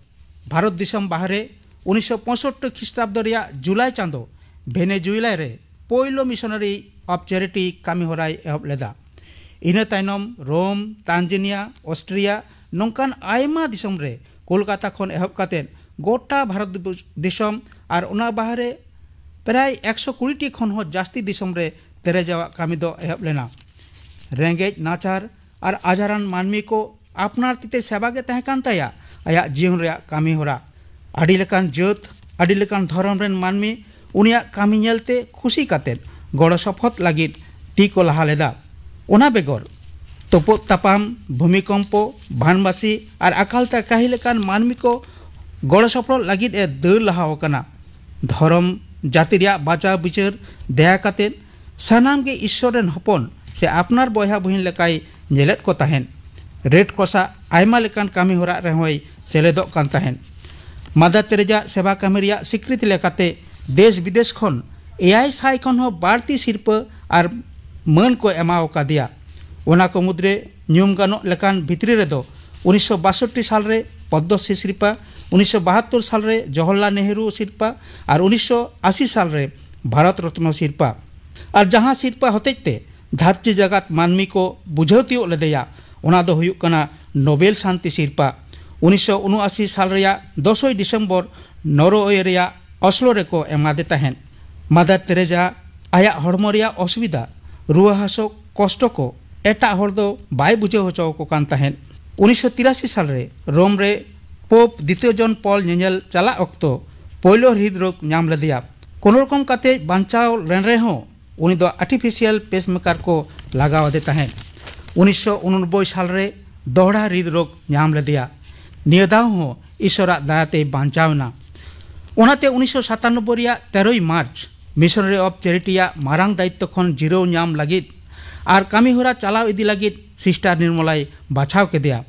ᱵᱷᱟᱨᱚᱛ ᱫᱤᱥᱚᱢ ᱵᱟᱦᱨᱮ ᱩᱱᱤᱥᱥᱚ ᱯᱚᱸᱭᱥᱚᱴᱴᱤ ᱠᱷᱨᱤᱥᱴᱟᱵᱫᱚ ᱨᱮᱭᱟᱜ ᱡᱩᱞᱟᱭ ᱪᱟᱸᱫᱚ ᱵᱷᱮᱱᱮᱡᱩᱭᱮᱞᱟ ᱨᱮ ᱯᱳᱭᱞᱳ Missionary of Charity ᱠᱟᱹᱢᱤ ᱦᱚᱨᱟᱭ ᱮᱦᱚᱵ ᱞᱮᱫᱟ᱾ ᱤᱱᱟᱹ ᱛᱟᱭᱱᱚᱢ ᱨᱳᱢ, ᱛᱟᱱᱡᱟᱱᱤᱭᱟ, ᱚᱥᱴᱨᱤᱭᱟ, ᱱᱚᱝᱠᱟᱱ ᱟᱭᱢᱟ ᱫᱤᱥᱚᱢ ᱨᱮ ᱠᱳᱞᱠᱟᱛᱟ ᱠᱷᱚᱱ ᱮᱦᱚᱵ ᱠᱟᱛᱮ ᱜᱚᱴᱟ ᱵᱷᱟᱨᱚᱛ ᱫᱤᱥᱚᱢ ᱟᱨ ᱚᱱᱟ ᱵᱟᱦᱨᱮ ᱯᱨᱟᱭ ᱮᱠᱥᱚ ᱠᱩᱲᱤ ᱴᱤ ᱠᱷᱚᱱ ᱦᱚᱸ ᱡᱟᱹᱥᱛᱤ ᱫᱤᱥᱚᱢ ᱨᱮ ᱛᱮᱨᱮᱡᱟᱣᱟᱜ ᱠᱟᱹᱢᱤ ᱫᱚ ᱮᱦᱚᱵ ᱞᱮᱱᱟ᱾ ᱨᱮᱸᱜᱮᱡ ᱱᱟᱪᱟᱨ ᱟᱨ ᱟᱡᱟᱨᱟᱱ ᱢᱟᱹᱱᱢᱤ ᱠᱚ ᱟᱯᱱᱟᱨ ᱛᱤᱛᱮ ᱥᱮᱵᱟ ᱜᱮ ᱛᱟᱦᱮᱸ ᱠᱟᱱ ᱛᱟᱭᱟ ᱟᱭᱟᱜ ᱡᱤᱭᱚᱱ ᱨᱮᱭᱟᱜ ᱠᱟᱹᱢᱤ ᱦᱚᱨᱟ᱾ ᱟᱹᱰᱤ ᱞᱮᱠᱟᱱ ᱡᱟᱹᱛ, ᱟᱹᱰᱤ ᱞᱮᱠᱟᱱ ᱫᱷᱚᱨᱚᱢ ᱨᱮᱱ ᱢᱟᱹᱱᱢᱤ ᱩᱱᱤᱭᱟᱜ ᱠᱟᱹᱢᱤ ᱧᱮᱞᱛᱮ ᱠᱷᱩᱥᱤ ᱠᱟᱛᱮ ᱜᱚᱲᱚ ᱥᱚᱯᱚᱦᱚᱫ ᱞᱟᱹᱜᱤᱫ ᱛᱤ ᱠᱚ ᱞᱟᱦᱟ ᱞᱮᱫᱟ᱾ ᱚᱱᱟ ᱵᱮᱜᱚᱨ, ᱛᱩᱯᱩᱫ ᱛᱟᱯᱟᱢ, ᱵᱷᱩᱢᱤᱠᱚᱢᱯᱚ, ᱵᱟᱱᱵᱟᱥᱤ ᱟᱨ ᱟᱠᱟᱞ ᱛᱮ ᱠᱟᱹᱦᱤᱞ ᱟᱠᱟᱱ ᱢᱟᱹᱱᱢᱤ ᱠᱚ ᱜᱚᱲᱚ ᱥᱚᱯᱚᱦᱚᱫ ᱞᱟᱹᱜᱤᱫ ᱮ ᱫᱟᱹᱲ ᱞᱟᱦᱟ ᱟᱠᱟᱱᱟ᱾ ᱫᱷᱚᱨᱚᱢ, ᱡᱟᱹᱛᱤ ᱨᱮᱭᱟᱜ ᱵᱟᱪᱟᱣ ᱵᱤᱪᱟᱹᱨ ᱫᱟᱭᱟ ᱠᱟᱛᱮ ᱥᱟᱱᱟᱢ ᱜᱮ ᱤᱥᱥᱚᱨ ᱨᱮᱱ ᱦᱚᱯᱚᱱ ᱥᱮ ᱟᱯᱱᱟᱨ ᱵᱚᱭᱦᱟ ᱵᱚᱦᱤᱱ ᱞᱮᱠᱟᱭ ᱧᱮᱞᱮᱫ ᱠᱚ ᱛᱟᱦᱮᱸᱫ᱾ ᱨᱮᱰ ᱠᱨᱚᱥᱟᱜ ᱟᱭᱢᱟ ᱞᱮᱠᱟᱱ ᱠᱟᱹᱢᱤ ᱦᱚᱨᱟ ᱨᱮᱦᱚᱸᱭ ᱥᱮᱞᱮᱫᱚᱜ ᱠᱟᱱ ᱛᱟᱦᱮᱸᱫ᱾ ᱢᱟᱫᱟᱨ ᱛᱮᱨᱮᱡᱟ ᱥᱮᱵᱟ ᱠᱟᱹᱢᱤ ᱨᱮᱭᱟᱜ ᱥᱤᱠᱨᱤᱛᱤ ᱞᱮᱠᱟᱛᱮ ᱫᱮᱥ ᱵᱤᱫᱮᱥ ᱠᱷᱚᱱ ᱮᱭᱟᱭ ᱥᱟᱭ ᱠᱷᱚᱱ ᱦᱚᱸ ᱵᱟᱹᱲᱛᱤ ᱥᱤᱨᱯᱟᱹ ᱟᱨ ᱢᱟᱹᱱ ᱠᱚ ᱮᱢᱟᱣ ᱟᱠᱟᱫᱮᱭᱟ᱾ ᱚᱱᱟ ᱠᱚ ᱢᱩᱫᱽᱨᱮ ᱧᱩᱢ ᱜᱟᱱᱚᱜ ᱞᱮᱠᱟᱱ ᱵᱷᱤᱛᱨᱤ ᱨᱮᱫᱚ ᱩᱱᱤᱥᱥᱚ ᱵᱟᱥᱚᱴᱴᱤ ᱥᱟᱞᱨᱮ ᱯᱚᱫᱽᱢᱚᱥᱨᱤ ᱥᱤᱨᱯᱟ, ᱩᱱᱤᱥᱥᱚ ᱵᱟᱦᱟᱛᱛᱳᱨ ᱥᱟᱞᱨᱮ ᱡᱚᱣᱟᱦᱚᱨᱞᱟᱞ ᱱᱮᱦᱨᱩ ᱥᱤᱨᱯᱟ ᱟᱨ ᱩᱱᱤᱥᱥᱚ ᱟᱥᱤ ᱥᱟᱞᱨᱮ ᱵᱷᱟᱨᱚᱛ ᱨᱚᱛᱱᱚ ᱥᱤᱨᱯᱟ᱾ ᱟᱨ ᱡᱟᱦᱟᱸ ᱥᱤᱨᱯᱟ ᱦᱚᱛᱮᱡ ᱛᱮ ᱫᱷᱟᱹᱨᱛᱤ ᱡᱟᱠᱟᱛ ᱢᱟᱹᱱᱢᱤ ᱠᱚ ᱵᱩᱡᱷᱟᱹᱣ ᱛᱤᱭᱳᱜ ᱞᱮᱫᱮᱭᱟ, ᱚᱱᱟ ᱫᱚ ᱦᱩᱭᱩᱜ ᱠᱟᱱᱟ ᱱᱳᱵᱮᱞ ᱥᱟᱱᱛᱤ ᱥᱤᱨᱯᱟ᱾ ᱩᱱᱤᱥᱥᱚ ᱩᱱᱩᱟᱥᱤ ᱥᱟᱞ ᱨᱮᱭᱟᱜ ᱫᱚᱥᱚᱭ ᱰᱤᱥᱮᱢᱵᱚᱨ ᱱᱚᱨᱳᱭᱮ ᱨᱮᱭᱟᱜ ᱚᱥᱞᱳ ᱨᱮᱠᱚ ᱮᱢᱟᱫᱮ ᱛᱟᱦᱮᱸᱫ᱾ ᱢᱟᱫᱟᱨ ᱛᱮᱨᱮᱡᱟ ᱟᱭᱟᱜ ᱦᱚᱲᱢᱚ ᱨᱮᱭᱟᱜ ᱚᱥᱩᱵᱤᱫᱷᱟ, ᱨᱩᱣᱟᱹ ᱦᱟᱹᱥᱩ, ᱠᱚᱥᱴᱚ ᱠᱚ ᱮᱴᱟᱜ ᱦᱚᱲ ᱫᱚ ᱵᱟᱭ ᱵᱩᱡᱷᱟᱹᱣ ᱦᱚᱪᱚ ᱟᱠᱚ ᱠᱟᱱ ᱛᱟᱦᱮᱸᱫ᱾ ᱩᱱᱤᱥᱥᱚ ᱛᱤᱨᱟᱥᱤ ᱥᱟᱞ ᱨᱮ ᱨᱳᱢ ᱨᱮ ᱯᱳᱯ ᱫᱤᱛᱤᱭᱚ ᱡᱚᱱ ᱯᱚᱞ ᱧᱮᱧᱮᱞ ᱪᱟᱞᱟᱜ ᱚᱠᱛᱚ ᱯᱳᱭᱞᱳ ᱦᱨᱤᱫ ᱨᱳᱜᱽ ᱧᱟᱢ ᱞᱮᱫᱮᱭᱟ᱾ ᱠᱳᱱᱳ ᱨᱚᱠᱚᱢ ᱠᱟᱛᱮ ᱵᱟᱧᱪᱟᱣ ᱞᱮᱱ ᱨᱮᱦᱚᱸ, ᱩᱱᱤ ᱫᱚ ᱟᱨᱴᱤᱯᱷᱤᱥᱤᱭᱟᱞ ᱯᱮᱥᱢᱮᱠᱟᱨ ᱠᱚ ᱞᱟᱜᱟᱣ ᱟᱫᱮ ᱛᱟᱦᱮᱸᱫ᱾ ᱩᱱᱤᱥᱥᱚ ᱩᱱᱚᱱᱚᱵᱵᱳᱭ ᱥᱟᱞ ᱨᱮ ᱫᱚᱦᱲᱟ ᱦᱨᱤᱫ ᱨᱳᱜᱽ ᱧᱟᱢ ᱞᱮᱫᱮᱭᱟ᱾ ᱱᱤᱭᱟᱹ ᱫᱷᱟᱣ ᱦᱚᱸ ᱤᱥᱚᱨᱟᱜ ᱫᱟᱭᱟᱛᱮᱭ ᱵᱟᱧᱪᱟᱣ ᱮᱱᱟ᱾ ᱚᱱᱟᱛᱮ ᱩᱱᱤᱥᱥᱚ ᱥᱟᱛᱟᱱᱚᱵᱵᱳᱭ ᱨᱮᱭᱟᱜ ᱛᱮᱨᱚᱭ ᱢᱟᱨᱪ ᱢᱤᱥᱚᱱᱟᱨᱤ ᱚᱯᱷ ᱪᱮᱨᱤᱴᱤᱭᱟᱜ ᱢᱟᱨᱟᱝ ᱫᱟᱭᱤᱛᱛᱚ ᱠᱷᱚᱱ ᱡᱤᱨᱟᱹᱣ ᱧᱟᱢ ᱞᱟᱹᱜᱤᱫ ᱟᱨ ᱠᱟᱹᱢᱤᱦᱚᱨᱟ ᱪᱟᱞᱟᱣ ᱤᱫᱤ ᱞᱟᱹᱜᱤᱫ ᱥᱤᱥᱴᱟᱨ ᱱᱤᱨᱢᱚᱞᱟᱭ ᱵᱟᱪᱷᱟᱣ ᱠᱮᱫᱮᱭᱟ᱾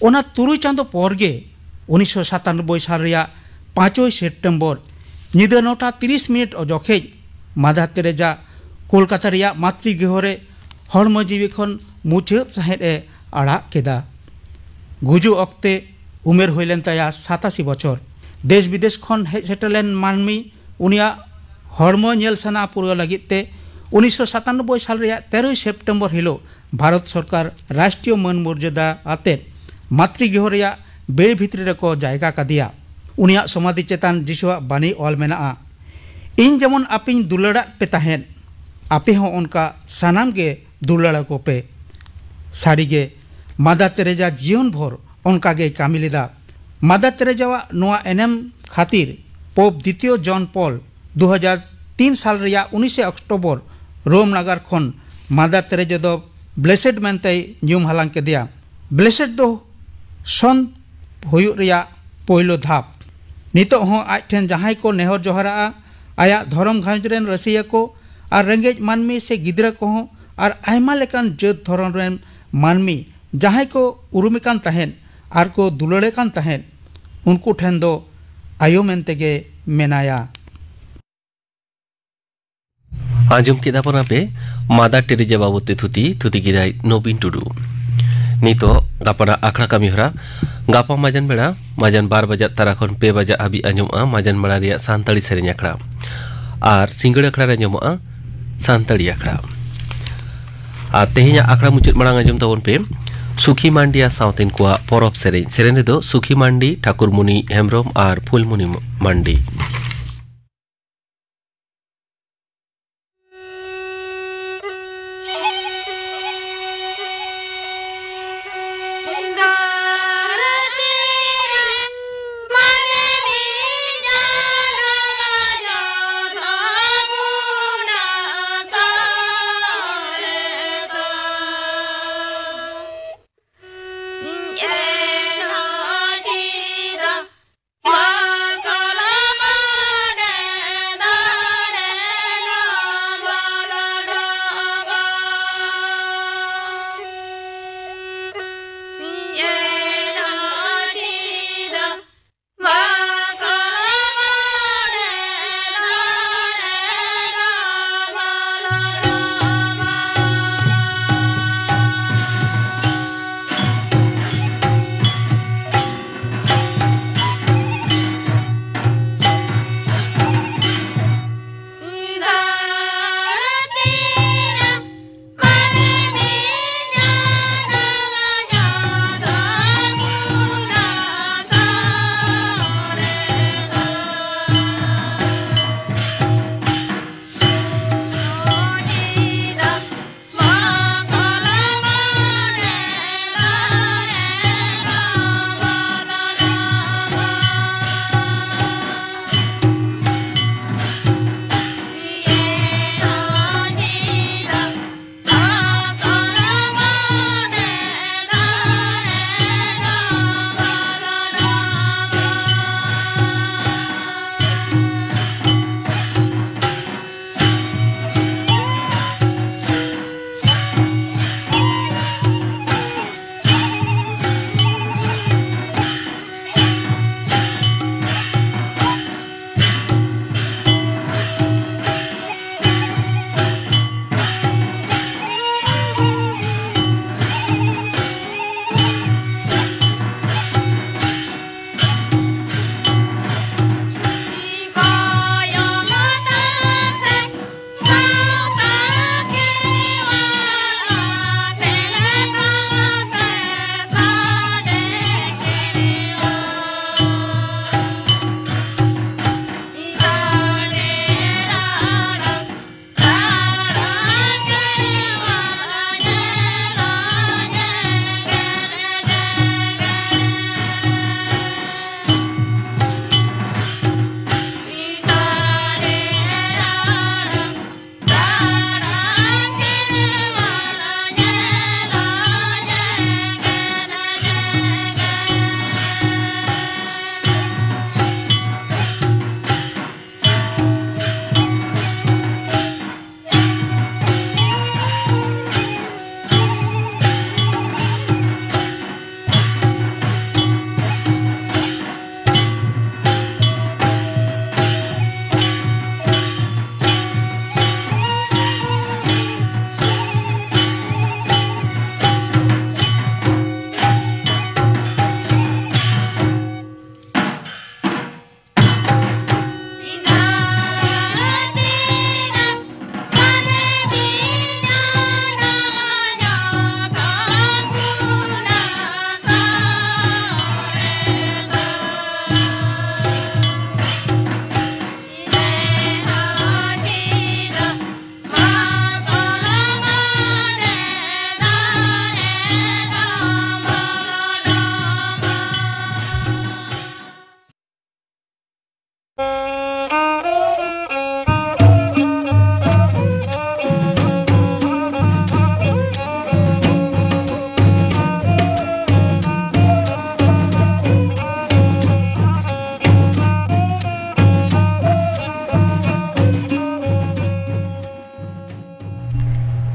ᱚᱱᱟ ᱛᱩᱨᱩᱭ ᱪᱟᱸᱫᱚ ᱯᱚᱨ ᱜᱮ, ᱩᱱᱤᱥᱥᱚ ᱥᱟᱛᱟᱱᱚᱵᱵᱳᱭ ᱥᱟᱞ ᱨᱮᱭᱟᱜ ᱯᱟᱸᱪᱚᱭ ᱥᱮᱯᱴᱮᱢᱵᱚᱨ, ᱧᱤᱫᱟᱹ ᱱᱚᱴᱟ ᱛᱤᱨᱤᱥ ᱢᱤᱱᱤᱴ ᱡᱚᱠᱷᱮᱡ, ᱢᱟᱫᱟᱨ ᱛᱮᱨᱮᱡᱟ ᱠᱳᱞᱠᱟᱛᱟ ᱨᱮᱭᱟᱜ ᱢᱟᱛᱨᱤ ᱜᱨᱤᱦᱚ ᱨᱮ ᱦᱚᱲᱢᱚ ᱡᱤᱣᱤ ᱠᱷᱚᱱ ᱢᱩᱪᱟᱹᱫ ᱥᱟᱸᱦᱮᱫ ᱮ ᱟᱲᱟᱜ ᱠᱮᱫᱟ᱾ ᱜᱩᱡᱩᱜ ᱚᱠᱛᱮ ᱩᱢᱮᱨ ᱦᱩᱭ ᱞᱮᱱ ᱛᱟᱭᱟ ᱥᱟᱛᱟᱥᱤ ᱵᱚᱪᱷᱚᱨ᱾ ᱫᱮᱥ ᱵᱤᱫᱮᱥ ᱠᱷᱚᱱ ᱦᱮᱡ ᱥᱮᱴᱮᱨ ᱞᱮᱱ ᱢᱟᱹᱱᱢᱤ ᱩᱱᱤᱭᱟᱜ ᱦᱚᱲᱢᱚ ᱧᱮᱞ ᱥᱟᱱᱟ ᱯᱩᱨᱟᱹᱣ ᱞᱟᱹᱜᱤᱫ ᱛᱮ ᱩᱱᱤᱥᱥᱚ ᱥᱟᱛᱟᱱᱚᱵᱵᱳᱭ ᱥᱟᱞ ᱨᱮᱭᱟᱜ ᱛᱮᱨᱚᱭ ᱥᱮᱯᱴᱮᱢᱵᱚᱨ ᱦᱤᱞᱳᱜ ᱵᱷᱟᱨᱚᱛ ᱥᱚᱨᱠᱟᱨ ᱨᱟᱥᱴᱨᱤᱭᱚ ᱢᱟᱹᱱ ᱢᱚᱨᱡᱟᱫᱟ ᱟᱛᱮᱫ ᱢᱟᱛᱨᱤ ᱜᱨᱤᱦᱚ ᱨᱮᱭᱟᱜ ᱵᱮᱲ ᱵᱷᱤᱛᱨᱤ ᱨᱮᱠᱚ ᱡᱟᱭᱜᱟ ᱠᱟᱫᱮᱭᱟ᱾ ᱩᱱᱤᱭᱟᱜ ᱥᱚᱢᱟᱫᱷᱤ ᱪᱮᱛᱟᱱ ᱡᱤᱥᱩᱣᱟᱜ ᱵᱟᱹᱱᱤ ᱚᱞ ᱢᱮᱱᱟᱜᱼᱟ, "ᱤᱧ ᱡᱮᱢᱚᱱ ᱟᱯᱮᱧ ᱫᱩᱞᱟᱹᱲᱟᱫ ᱯᱮ ᱛᱟᱦᱮᱸᱫ, ᱟᱯᱮ ᱦᱚᱸ ᱚᱱᱠᱟ ᱥᱟᱱᱟᱢ ᱜᱮ ᱫᱩᱞᱟᱹᱲ ᱟᱠᱚ ᱯᱮ᱾" ᱥᱟᱹᱨᱤᱜᱮ, ᱢᱟᱫᱟᱨ ᱛᱮᱨᱮᱡᱟ ᱡᱤᱭᱚᱱ ᱵᱷᱳᱨ ᱚᱱᱠᱟ ᱜᱮᱭ ᱠᱟᱹᱢᱤ ᱞᱮᱫᱟ᱾ ᱢᱟᱫᱟᱨ ᱛᱮᱨᱮᱡᱟᱣᱟᱜ ᱱᱚᱣᱟ ᱮᱱᱮᱢ ᱠᱷᱟᱹᱛᱤᱨ ᱯᱳᱯ ᱫᱤᱛᱤᱭᱚ ᱡᱚᱱ ᱯᱚᱞ ᱫᱩ ᱦᱟᱡᱟᱨ ᱛᱤᱱ ᱥᱟᱞ ᱨᱮᱭᱟᱜ ᱩᱱᱤᱥᱮ ᱚᱠᱴᱳᱵᱚᱨ ᱨᱳᱢ ᱱᱟᱜᱟᱨ ᱠᱷᱚᱱ ᱢᱟᱫᱟᱨ ᱛᱮᱨᱮᱡᱟ ᱫᱚ ᱵᱞᱮᱥᱮᱰ ᱢᱮᱱᱛᱮᱭ ᱧᱩᱢ ᱦᱟᱞᱟᱝ ᱠᱮᱫᱮᱭᱟ᱾ ᱵᱞᱮᱥᱮᱰ ᱫᱚ ᱥᱚᱱᱛ ᱦᱩᱭᱩᱜ ᱨᱮᱭᱟᱜ ᱯᱳᱭᱞᱳ ᱫᱷᱟᱯ᱾ ᱱᱤᱛᱚᱜ ᱦᱚᱸ ᱟᱡ ᱴᱷᱮᱱ ᱡᱟᱦᱟᱸᱭ ᱠᱚ ᱱᱮᱦᱚᱨ ᱡᱚᱦᱟᱨᱟᱜᱼᱟ, ᱟᱭᱟᱜ ᱫᱷᱚᱨᱚᱢ ᱜᱷᱟᱨᱚᱸᱡᱽ ᱨᱮᱱ ᱨᱟᱹᱥᱤᱭᱟᱹ ᱠᱚ ᱟᱨ ᱨᱮᱸᱜᱮᱡ ᱢᱟᱹᱱᱢᱤ ᱥᱮ ᱜᱤᱫᱽᱨᱟᱹ ᱠᱚᱦᱚᱸ ᱟᱨ ᱟᱭᱢᱟ ᱞᱮᱠᱟᱱ ᱡᱟᱹᱛ ᱫᱷᱚᱨᱚᱢ ᱨᱮᱱ ᱢᱟᱹᱱᱢᱤ ᱡᱟᱦᱟᱸᱭ ᱠᱚ ᱩᱨᱩᱢᱮ ᱠᱟᱱ ᱛᱟᱦᱮᱸᱫ ᱟᱨ ᱠᱚ ᱫᱩᱞᱟᱹᱲᱮ ᱠᱟᱱ ᱛᱟᱦᱮᱸᱫ, ᱩᱱᱠᱩ ᱴᱷᱮᱱ ᱫᱚ ᱟᱭᱳ ᱢᱮᱱᱛᱮᱜᱮ ᱢᱮᱱᱟᱭᱟ᱾ ᱟᱸᱡᱚᱢ ᱠᱮᱫᱟ ᱵᱚᱱ ᱟᱯᱮ ᱢᱟᱫᱟᱨ ᱴᱮᱨᱮᱡᱟ ᱵᱟᱵᱚᱫ ᱛᱮ ᱛᱷᱩᱛᱤ, ᱛᱷᱩᱛᱤ ᱠᱮᱫᱟᱭ ᱱᱚᱵᱤᱱ ᱴᱩᱰᱩ᱾ ᱱᱤᱛᱚᱜ ᱜᱟᱯᱟᱱᱟᱜ ᱟᱠᱷᱲᱟ ᱠᱟᱹᱢᱤ ᱦᱚᱨᱟ᱾ ᱜᱟᱯᱟ ᱢᱟᱡᱟᱱ ᱵᱮᱲᱟ, ᱢᱟᱡᱟᱱ ᱵᱟᱨ ᱵᱟᱡᱟᱜ ᱛᱟᱨᱟ ᱠᱷᱚᱱ ᱯᱮ ᱵᱟᱡᱟᱜ ᱦᱟᱹᱵᱤᱡ ᱟᱸᱡᱚᱢᱚᱜᱼᱟ ᱢᱟᱡᱟᱱ ᱵᱮᱲᱟ ᱨᱮᱭᱟᱜ ᱥᱟᱱᱛᱟᱲᱤ ᱥᱮᱨᱮᱧ ᱟᱠᱷᱲᱟ᱾ ᱟᱨ ᱥᱤᱸᱜᱟᱹᱲ ᱟᱠᱷᱲᱟ ᱨᱮ ᱟᱸᱡᱚᱢᱚᱜᱼᱟ ᱥᱟᱱᱛᱟᱲᱤ ᱟᱠᱷᱲᱟ᱾ ᱟᱨ ᱛᱮᱦᱮᱧᱟᱜ ᱟᱠᱷᱲᱟ ᱢᱩᱪᱟᱹᱫ ᱢᱟᱲᱟᱝ ᱟᱸᱡᱚᱢ ᱛᱟᱵᱚᱱ ᱯᱮ ᱥᱩᱠᱷᱤ ᱢᱟᱱᱰᱤ ᱟᱨ ᱥᱟᱶᱛᱮᱱ ᱠᱚᱣᱟᱜ ᱯᱚᱨᱚᱵᱽ ᱥᱮᱨᱮᱧ᱾ ᱥᱮᱨᱮᱧ ᱨᱮᱫᱚ ᱥᱩᱠᱷᱤ ᱢᱟᱱᱰᱤ, ᱴᱷᱟᱠᱩᱨᱢᱩᱱᱤ ᱦᱮᱢᱵᱨᱚᱢ ᱟᱨ ᱯᱷᱩᱞᱢᱩᱱᱤ ᱢᱟᱱᱰᱤ᱾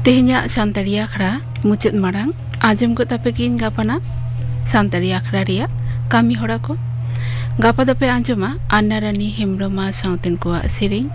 ᱛᱮᱦᱮᱧᱟᱜ ᱥᱟᱱᱛᱟᱲᱤ ᱟᱠᱷᱲᱟ ᱢᱩᱪᱟᱹᱫ ᱢᱟᱲᱟᱝ ᱟᱸᱡᱚᱢ ᱜᱚᱫ ᱟᱯᱮ ᱜᱤᱧ ᱜᱟᱯᱟᱱᱟᱜ ᱥᱟᱱᱛᱟᱲᱤ ᱟᱠᱷᱲᱟ ᱨᱮᱭᱟᱜ ᱠᱟᱹᱢᱤ ᱦᱚᱨᱟ ᱠᱚ᱾ ᱜᱟᱯᱟ ᱫᱚᱯᱮ ᱟᱸᱡᱚᱢᱟ ᱟᱱᱱᱟ ᱨᱟᱱᱤ ᱦᱮᱢᱵᱽᱨᱚᱢ ᱟᱨ ᱥᱟᱶᱛᱮᱱ ᱠᱚᱣᱟᱜ ᱥᱮᱨᱮᱧ,